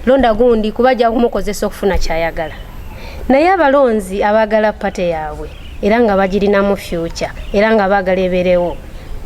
londa gundi kuba ajja kumukozesa okufuna kyayagala, naye abalonzi abaagala party yaabwe era nga bagirinamu future era nga baagala ebeerewo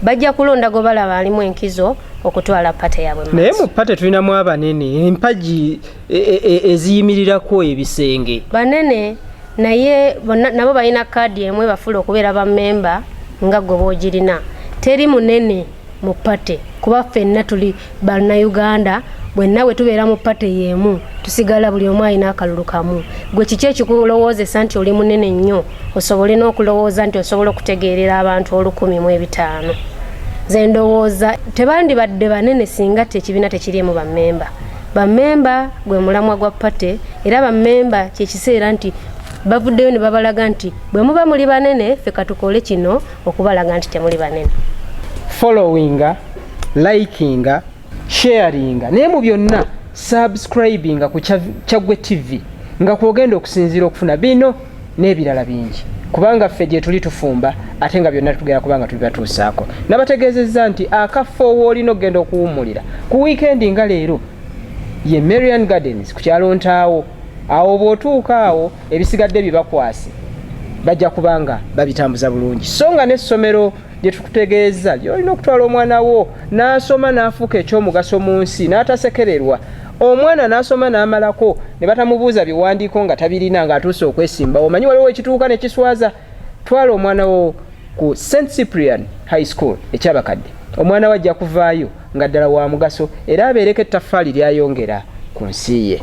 bajja kulonda gwe balaba alimu enkizo okutwala party yaabwe mu Naye maaso. Mu party tulinamu abanene, empagi eziyimirirako ebisenge. Banene, naye bonna nabo balina kaadi emu ebafuula okubeera bammemba nga gwe boogirina. Teri munene mu party kuba ffenna tuli Bannayuganda. Bwenna bwe tubeera mu party y'emu tusigala buli omu alina akalulu kamu. Gwe kiki ekikulowoozesa nti oli munene nnyo osobole n'okulowooza nti osobola okutegeerera abantu 1005? Nze ndowooza tebandibadde banene singa ekibiina tekiriimu bammemba. Bammemba gwe mulamwa gwa party, era bammemba kyekiseera nti bavuddeyo ne babalaga nti bwe muba muli banene, ffe katukole kino okubalaga nti temuli banene. Followinga, likinga, sharinga, naye mu byonna subscribinga ku Kyaggwe TV nga kwogenda okusinziira okufuna bino n'ebirala bingi, kubanga ffe gye tuli tufumba ate nga byonna tugenda kubanga tubibatuusaako. Nabategeezezza nti akafo woolina okugenda okuwummulira ku wiikendi nga leero ye Marian Gardens ku kyalo Ntaawo. Awo bw'otuuka awo ebisigadde bibakwase, bajja kubanga babitambuza bulungi. So nga n'essomero lye tukutegeeza lyolina okutwala omwana wo n'asoma n'afuuka ekyomugaso mu nsi n'atasekererwa, omwana n'asoma n'amalako ne batamubuuza biwandiiko nga tabirina ng'atuuse okwesimbawo. Omanyi waliwo ekituuka ne kiswaza. Twala omwana wo ku St Cyprian High School ekyabakadde, omwana we ajja kuvaayo nga ddala wa mugaso era abeereko ettaffaali lyayongera ku nsi ye.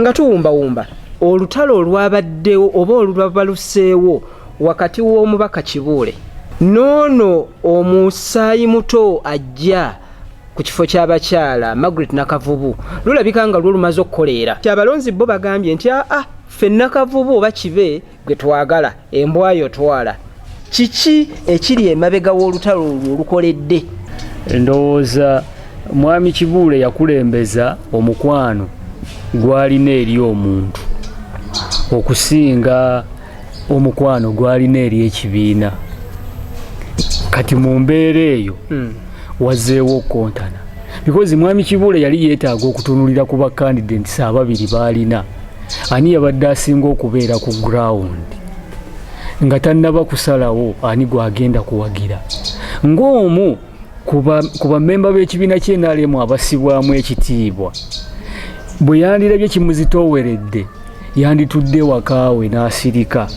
Nga tuwumbawumba olutalo olwabaddewo oba olwabaluseewo wakati w'omubaka Kibuule n'ono omusaayi muto ajja ku kifo ky'abakyala Margaret Nakavubu, lulabika nga lwo lumaze okukoleera. Abalonzi bo bagambye nti aa, ffe Nakavubu oba kibe gwe twagala, embwayo twala. Kiki ekiri emabega w'olutalo olwo olukoledde? Ndowooza mwami Kibuule yakulembeza omukwano gw'alina eri omuntu okusinga omukwano gw'alina eri ekibiina. Kati mu mbeera eyo wazzeewo okukontana because mwami Kibuule yali yeetaaga okutunulira ku ba candidates ababiri b'alina, ani yabadde asinga okubeera ku ground nga tannaba kusalawo ani gwagenda kuwagira ng'omu ku bammemba b'ekibiina ky'NRM abassibwamu ekitiibwa. Bwe yandirabye kimuzitooweredde, yanditudde wakaawe n'asirika,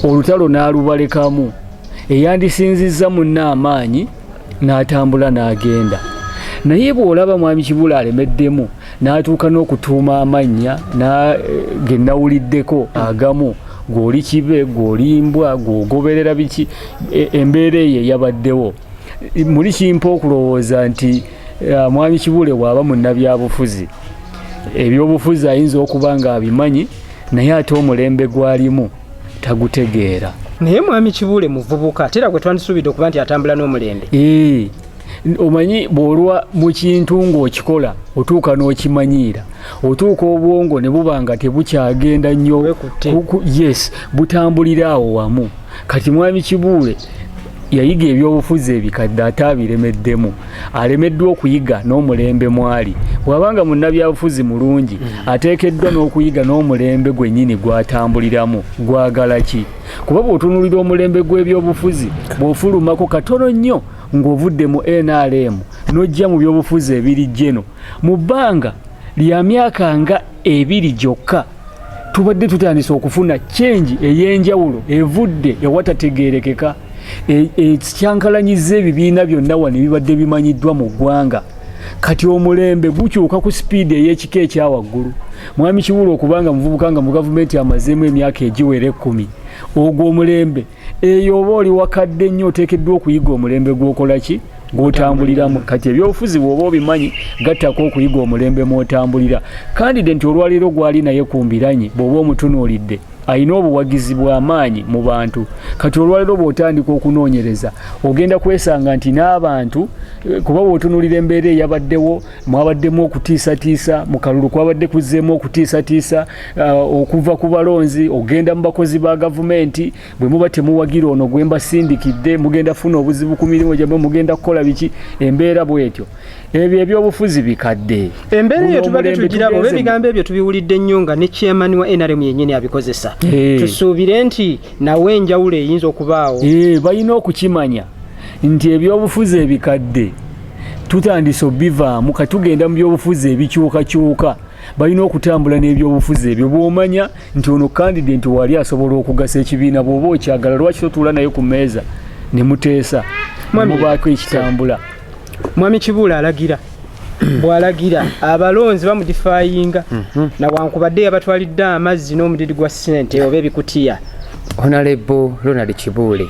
olutalo n'alubalekamu, eyandisinzizza munne amaanyi n'atambula n'agenda. Naye bw'olaba mwami Kibuule alemeddemu n'atuuka n'okutuuma amannya ge nawuliddeko agamu. Gw'oli kibe, gw'oli mbwa, gw'ogoberera biki. Embeera eyo eyabaddewo muli kimpa okulowooza nti Mwami Kibuule bw'aba munnabyabufuzi, ebyobufuzi ayinza okuba nga abimanyi, naye ate omulembe gwalimu tagutegeera. Naye Mwami Kibuule muvubuka, ate era gwe twandisuubidde okuba nti atambula n'omulembe. Omanyi bw'olwa mu kintu ng'okikola otuuka n'okimanyiira, otuuka obwongo ne buba nga tebukyagenda nnyo, yes, butambulira awo wamu. Kati Mwami Kibuule yayiga ebyobufuzi ebikadde ate abiremeddemu, alemeddwa okuyiga n'omulembe mwali. Bw'abanga munnabyabufuzi mulungi, ateekeddwa n'okuyiga n'omulembe gwennyini gw'atambuliramu gwagala ki, kuba bw'otunuulira omulembe gw'ebyobufuzi, bw'ofulumako katono nnyo ng'ovudde mu NRM n'ojja mu byobufuzi ebiri jeno, mu bbanga lya myaka nga 2 gyokka tubadde tutandise okufuna change ey'enjawulo evudde ewatategeerekeka, ekyankalanyiza ebibiina byonna wano ebibadde bimanyiddwa mu ggwanga. Kati omulembe gukyuka ku sipiidi ey'ekika ekya waggulu. Mwami Kibuule okubanga muvubuka nga mu gavumenti amazeemu emyaka egiwera 10, ogwo omulembe eyo oba oli wakadde nnyo, oteekeddwa okuyiga omulembe gw'okola ki, gw'otambuliramu. Kati ebyobufuzi bw'oba obimanyi, gattako okuyiga omulembe mw'otambulira. Kandide nti olwaleero gwali naye ku mbiranye, bw'oba omutunuulidde alina obuwagizi bw'amaanyi mu bantu. Kati olwaleero bw'otandika okunoonyereza ogenda kwesanga nti n'abantu, kuba bw'otunuulira embeera eyabaddewo, mwabaddemu okutiisatiisa mu kalulu, kwabadde kuzzeemu okutiisatiisa okuva ku balonzi ogenda mu bakozi ba gavumenti, bwe muba temuwagira ono gwe mbasindikidde mugenda funa obuzibu ku mirimu gyammwe, mugenda kukola biki, embeera bw'etyo. Ebyo ebyobufuzi bikadde. Embeera eyo tubadde tugiraba, oba ebigambo ebyo tubiwulidde nnyo nga ne chairman wa NRM yennyini abikozesa. Tusuubire nti nawe enjawulo eyinza okubaawo. Balina okukimanya nti ebyobufuzi ebikadde tutandise obivaamu, kati tugenda mu byobufuzi ebikyukakyuka. Balina okutambula n'ebyobufuzi ebyo. Bw'omanya nti ono kandidate wali asobola okugasa ekibiina, bw'oba okyagala lwaki totuula naye ku mmeeza ne muteesa mubaako ekitambula? Mwami Kibuule alagira, bw'alagira abalonzi bamudifayinga, nawankubadde yabatwalidde amazzi n'omudidi gwa ssente oba ebikutiya. Honorable Ronald Kibuule,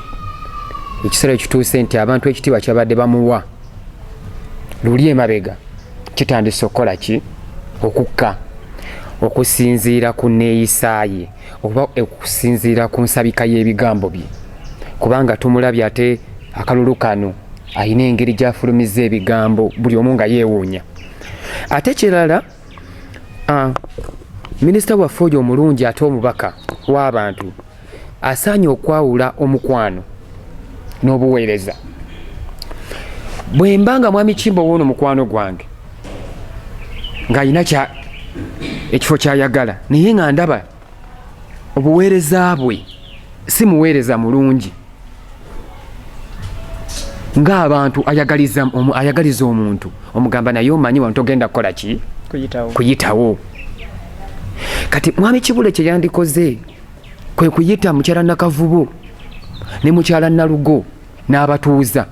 ekiseera ekituuse nti abantu ekitiibwa kyabadde bamuwa luli emabega kitandise okukola ki, okukka, okusinziira ku neeyisa ye oba okusinziira ku nsabika y'ebigambo bye, kubanga tumulabye ate akalulu kano alina engeri gy'afulumiza ebigambo buli omu nga yeewuunya. Ate kirala, minisita waffe oyo omulungi ate omubaka w'abantu asaanye okwawula omukwano n'obuweereza. Bwe mba nga Mwami Kimbo woono mukwano gwange ng'alina ekifo ky'ayagala, naye nga ndaba obuweereza bwe si muweereza mulungi ng'abantu ayagaliza omuntu, omugamba naye omanyi wano togenda kukola ki, kuyitawo. Kati Mwami Kibuule kye yandikoze kwe kuyita mukyala Nakavubu ne mukyala Nalugo n'abatuuza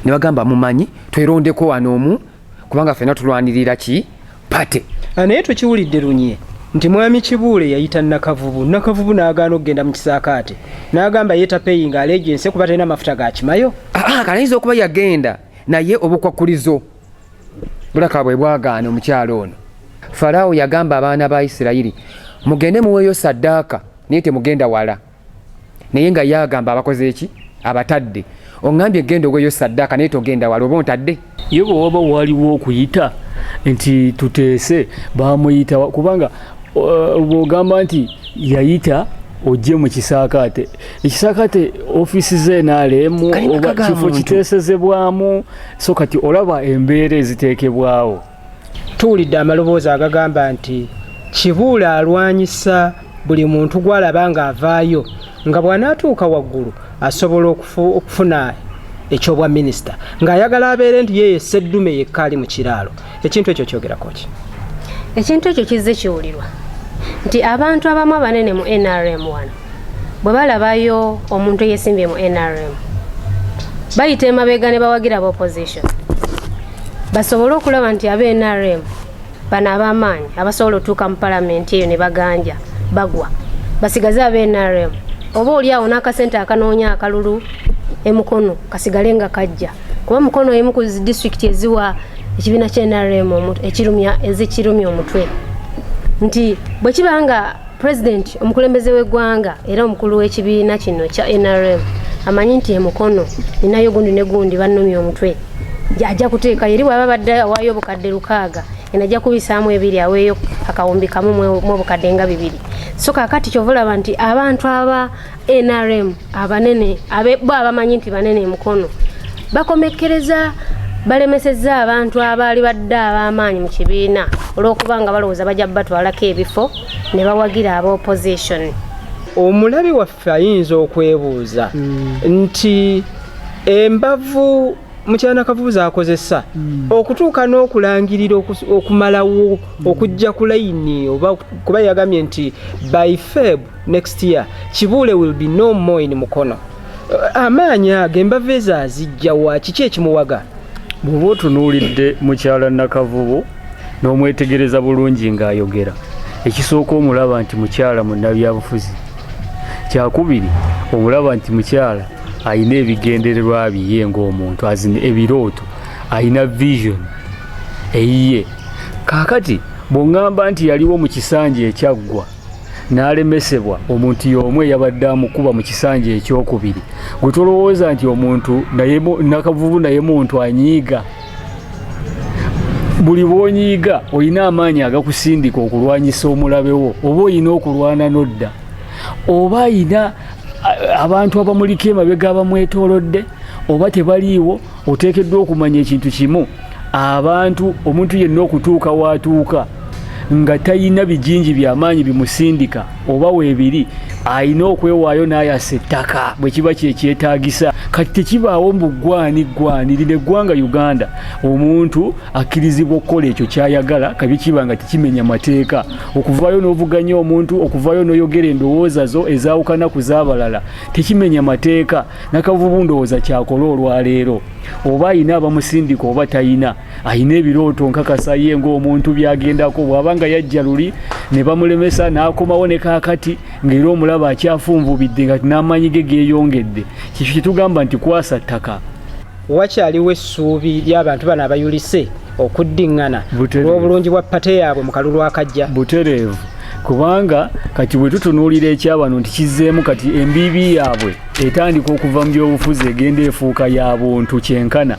ne bagamba, mumanyi twerondeko wano omu, kubanga ffenna tulwanirira ki, party. Naye tukiwulidde lunye nti Mwami Kibuule yayita Nakavubu, Nakavubu n'agaana okugenda mu kisaakaate, n'agamba ye tapeyinga allegiance kuba talina mafuta ga kimayo. Kale ayinza okuba yagenda, naye obukwakkulizo bulaka bwe bwagaana omukyalo ono. Faraawo yagamba abaana ba Isirayiri, mugende muweeyo saddaaka, naye temugenda wala, naye nga ye agamba abakoze eki, abatadde. Oŋŋambye genda oweeyo saddaaka naye togenda wala, oba ontadde. Ye bwe waba waliwo okuyita nti tuteese, bamuyita kubanga bw'ogamba nti yayita ojje mu kisaakaate, ekisaakaate ofiisi ze NRM oba kifo kiteesezebwamu. So kati olaba embeera eziteekebwawo. Tuwulidde amaloboozi agagamba nti Kibuule alwanyisa buli muntu gw'alaba ng'avaayo, nga bw'anaatuuka waggulu asobola okufuna ekyobwa minisita, ng'ayagala abeere nti yeye seddume yekka ali mu kiraalo. Ekintu ekyo kyogerako ki? Ekintu ekyo kizze kiwulirwa nti abantu abamu abanene mu NRM wano bwe balabayo omuntu eyesimbye mu NRM, bayita emabega ne bawagira aba opposition basobole okulaba nti aba NRM bano ab'amaanyi abasobola otuuka mu palamenti eyo ne baganja bagwa. Basigaze aba NRM, oba oli awo n'akasente akanoonya akalulu emukono kasigale nga kajja, kuba Mukono emu ku disitulikiti eziwa ekibiina kya NRM ekirumya, ezikirumya omutwe, nti bwe kiba nga pulezidenti, omukulembeze w'eggwanga era omukulu w'ekibiina kino kya NRM, amanyi nti emukono ninayo gundi ne gundi bannumya omutwe, ajja kuteekayo eri bw'aba badde awaayo 600,000, eno ajja kubisaamu ebiri, aweeyo 5,000 mu obukadde nga bibiri. So kaakati kyova olaba nti abantu aba NRM abanene bo abamanyi nti banene emukono bakomekkereza balemesezza abantu abaali badde ab'amaanyi mu kibiina, olw'okuba nga balowooza bajja batwalako ebifo ne bawagira aba opposition. Omulabi waffe ayinza okwebuuza nti embavu mukyala Nakavubu z'akozesa okutuuka n'okulangirira okumalawo okujja ku layini, oba kuba yagambye nti by Feb next year Kibuule will be no more in Mukono, amaanyi ago, embavu ezo azijja wa? Kiki ekimuwaga? Bw'oba otunuulidde mukyala Nakavubu n'omwetegereza bulungi ng'ayogera, ekisooka omulaba nti mukyala munnabyabufuzi. Kyakubiri, omulaba nti mukyala ayina ebigendererwa bye ng'omuntu, azina ebirooto, ayina vision eyiye. Kaakati bw'oŋŋamba nti yaliwo mu kisanja ekyaggwa n'alemesebwa omuntu y'omu eyabadde amukuba mu kisanja ekyokubiri, gwe tolowooza nti omuntu naye Nakavubu naye muntu anyiiga? Buli bw'onyiiga olina amaanyi agakusindika okulwanyisa omulabe wo, oba olina okulwana n'odda, oba ayina abantu abamuliko emabega abamwetoolodde oba tebaliiwo. Oteekeddwa okumanya ekintu kimu: abantu, omuntu yenna okutuuka waatuuka nga tayina bijinji byamaanyi bimusindika oba weebiri, ayina okwewaayo n'ayasa ettaka bwe kiba kyekyetaagisa. Kati tekibaawo mbu gwani gwani. Lino eggwanga Uganda, omuntu akkirizibwa okukola ekyo kyayagala kabi kiba nga tekimenya mateeka. Okuvaayo n'ovuganya omuntu, okuvaayo n'oyogera endowooza zo ezaawukana ku z'abalala, tekimenya mateeka. Nakavubu ndowooza kyakola olwaleero, oba ayina abamusindika oba tayina, ayina ebirooto nkakasa ye ng'omuntu byagendako. Bw'aba nga yajja luli ne bamulemesa n'akomawo ne kaakati ng'era omulaba akyafunvubidde nga n'amaanyi ge geeyongedde, kikyo kyetugamba nti kwasa ttaka. Wakyaliwo essuubi ly'abantu bano abayulise okuddiŋŋana olw'obulungi bwa party yaabwe mu kalulu akajja? Butereevu, kubanga kati bwe tutunuulira ekyabano nti kizzeemu, kati embiibi yaabwe etandika okuva mu byobufuzi egenda efuuka ya buntu kyenkana.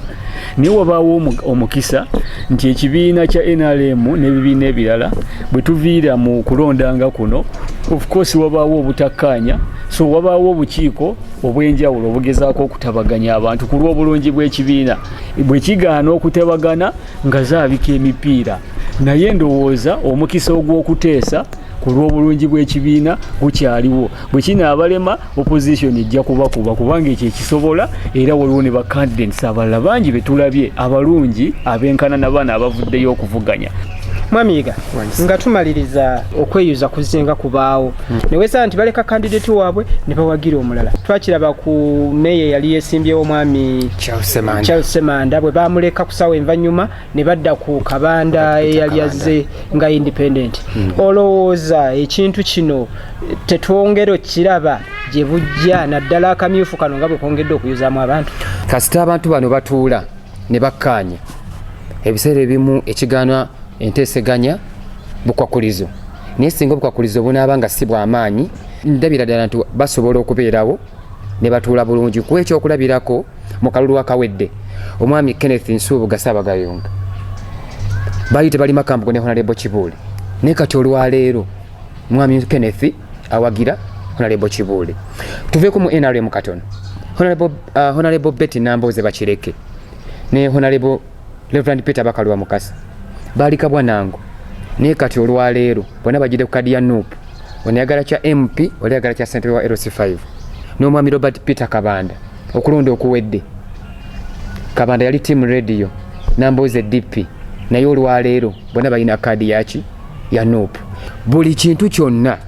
Naye wabaawo omukisa nti ekibiina kya NRM n'ebibiina ebirala bwe tuviira mu kulondanga kuno, of course wabaawo obutakkaanya, so wabaawo obukiiko obw'enjawulo obugezaako okutabaganya abantu ku lw'obulungi bw'ekibiina. Bwe kigaana okutabagana nga zaabika emipiira, naye ndowooza omukisa ogw'okuteesa ku lw'obulungi bw'ekibiina gukyaliwo. Bwe kinaabalema, opposition ejja kubakuba, kubanga ekyo ekisobola. Era waliwo ne bacandidates abalala bangi betulabye abalungi abenkana na baana abavuddeyo okuvuganya. Mwami Yiga, nga tumaliriza, okweyuza kuzenga kubaawo newesaba nti baleka candidate waabwe ne bawagira omulala. Twakiraba ku meeya eyali yesimbyewo, omwami Charles Semanda, bwe bamuleka ku ssaawa envannyuma ne badda ku Kabanda eyali azze nga independent. Olowooza ekintu kino tetwongera okiraba gye bujja, naddala akamyufu kano nga bwe kwongedde okuyuzaamu abantu? Kasita abantu bano batuula ne bakkaanya, ebiseera ebimu ekigaana enteeseganya bukwakulizo, naye singa obukwakulizo bunaaba nga si bw'amaanyi, ndabira ddala nti basobola okubeerawo ne batuula bulungi. Kuba ekyokulabirako, mu kalulu akawedde, omwami Kenneth Nsuubuga Ssaabagayonga baali tebalima kambugo ne Honorable Kibuule, naye kati olwaleero mwami Kenneth awagira Honorable Kibuule. Tuveeko mu NRM katono. Honorable Betty Nambooze Bakireke ne Honorable Reverend Peter Bakalwa Mukasa baali kabwa nango, naye kati olwaleero bonna bagidde ku kadi ya NUP. Ono yagala kya MP, oli ayagala kya ssentebe wa LC5. N'omwami Robert Peter Kabanda, okulonda okuwedde Kabanda yali team radio, Nambooze DP, naye olwaleero bonna balina kaadi yaki? Ya NUP. Buli kintu kyonna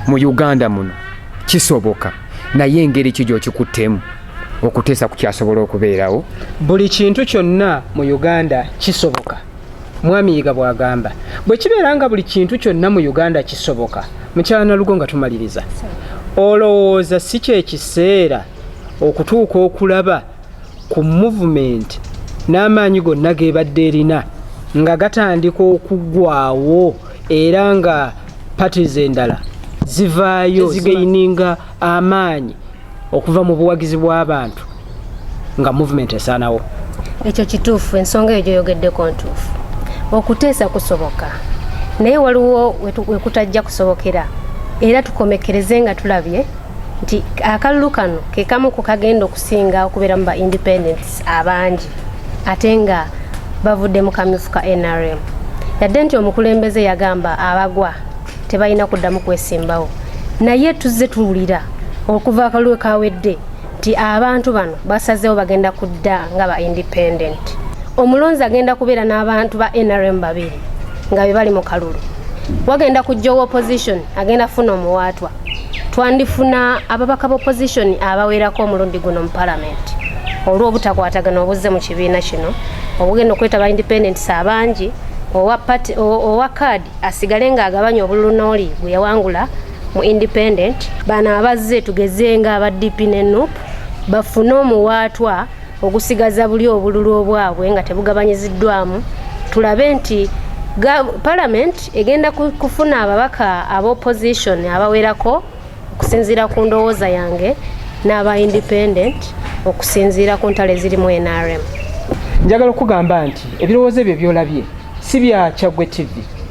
mu Uganda muno kisoboka, naye engeri ki gyokikuttemu okuteesa kukyasobola okubeerawo. Buli kintu kyonna mu Uganda kisoboka. Mwami Yiga bw'agamba, bwe kibeera nga buli kintu kyonna mu Uganda kisoboka, mukyala Nalugo nga tumaliriza, olowooza si kye kiseera okutuuka okulaba ku movement n'amaanyi gonna g'ebadde erina nga gatandika okuggwawo era nga parties endala zivaayo zigayininga amaanyi okuva mu buwagizi bw'abantu nga movement esaanawo? Ekyo kituufu, ensonga eyo gyoyogeddeko ntuufu. Okuteesa kusoboka, naye waliwo wekutajja kusobokera, era tukomekereze nga tulabye nti akalulu kano ke kamu ku kagenda okusinga okubeeramu ba independents abangi ate nga bavudde mu kamyufu ka NRM. Yadde nti omukulembeze yagamba abagwa tebalina kuddamu kwesimbawo, naye tuzze tuwulira okuva akalulu kawedde nti abantu bano basazeewo bagenda kudda nga ba independent. Omulonzi agenda kubeera n'abantu ba NRM babiri nga be bali mu kalulu, wagenda kujja owa opposition agenda kufuna omuwaatwa. Twandifuna ababaka ba opposition abawerako omulundi guno mu palamenti olw'obutakwatagana obuzze mu kibiina kino obugenda okwetaba independents abangi, owa kaadi asigale ng'agabanya obululu n'oli gwe yawangula mu independent. Bano abazze, tugeze nga aba DP ne NUP, bafune omuwaatwa ogusigaza buli obululu obwabwe nga tebugabanyiziddwamu. Tulabe nti parliament egenda kufuna ababaka aba opposition abawerako okusinziira ku ndowooza yange n'aba independent okusinziira ku ntalo eziri mu NRM. Njagala okugamba nti ebirowoozo ebyo byolabye si bya Kyaggwe TV,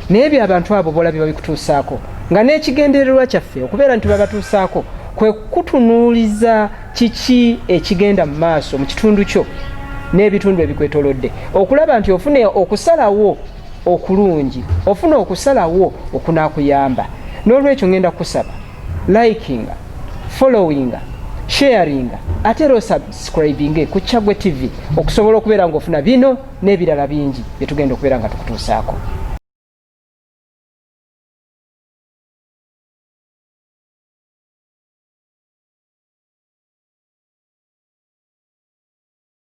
naye byabantu abo bolabye babikutuusaako, nga n'ekigendererwa kyaffe okubeera nti babatuusaako kwe kutunuuliza kiki ekigenda mu maaso mu kitundu kyo n'ebitundu ebikwetolodde, okulaba nti ofune okusalawo okulungi, ofuna okusalawo okunaakuyamba. N'olwekyo ngenda kusaba likinga, followinga, sharinga, ate era osubscribinge ku Kyaggwe TV okusobola okubeera ng'ofuna bino n'ebirala bingi bye tugenda okubeera nga tukutuusaako.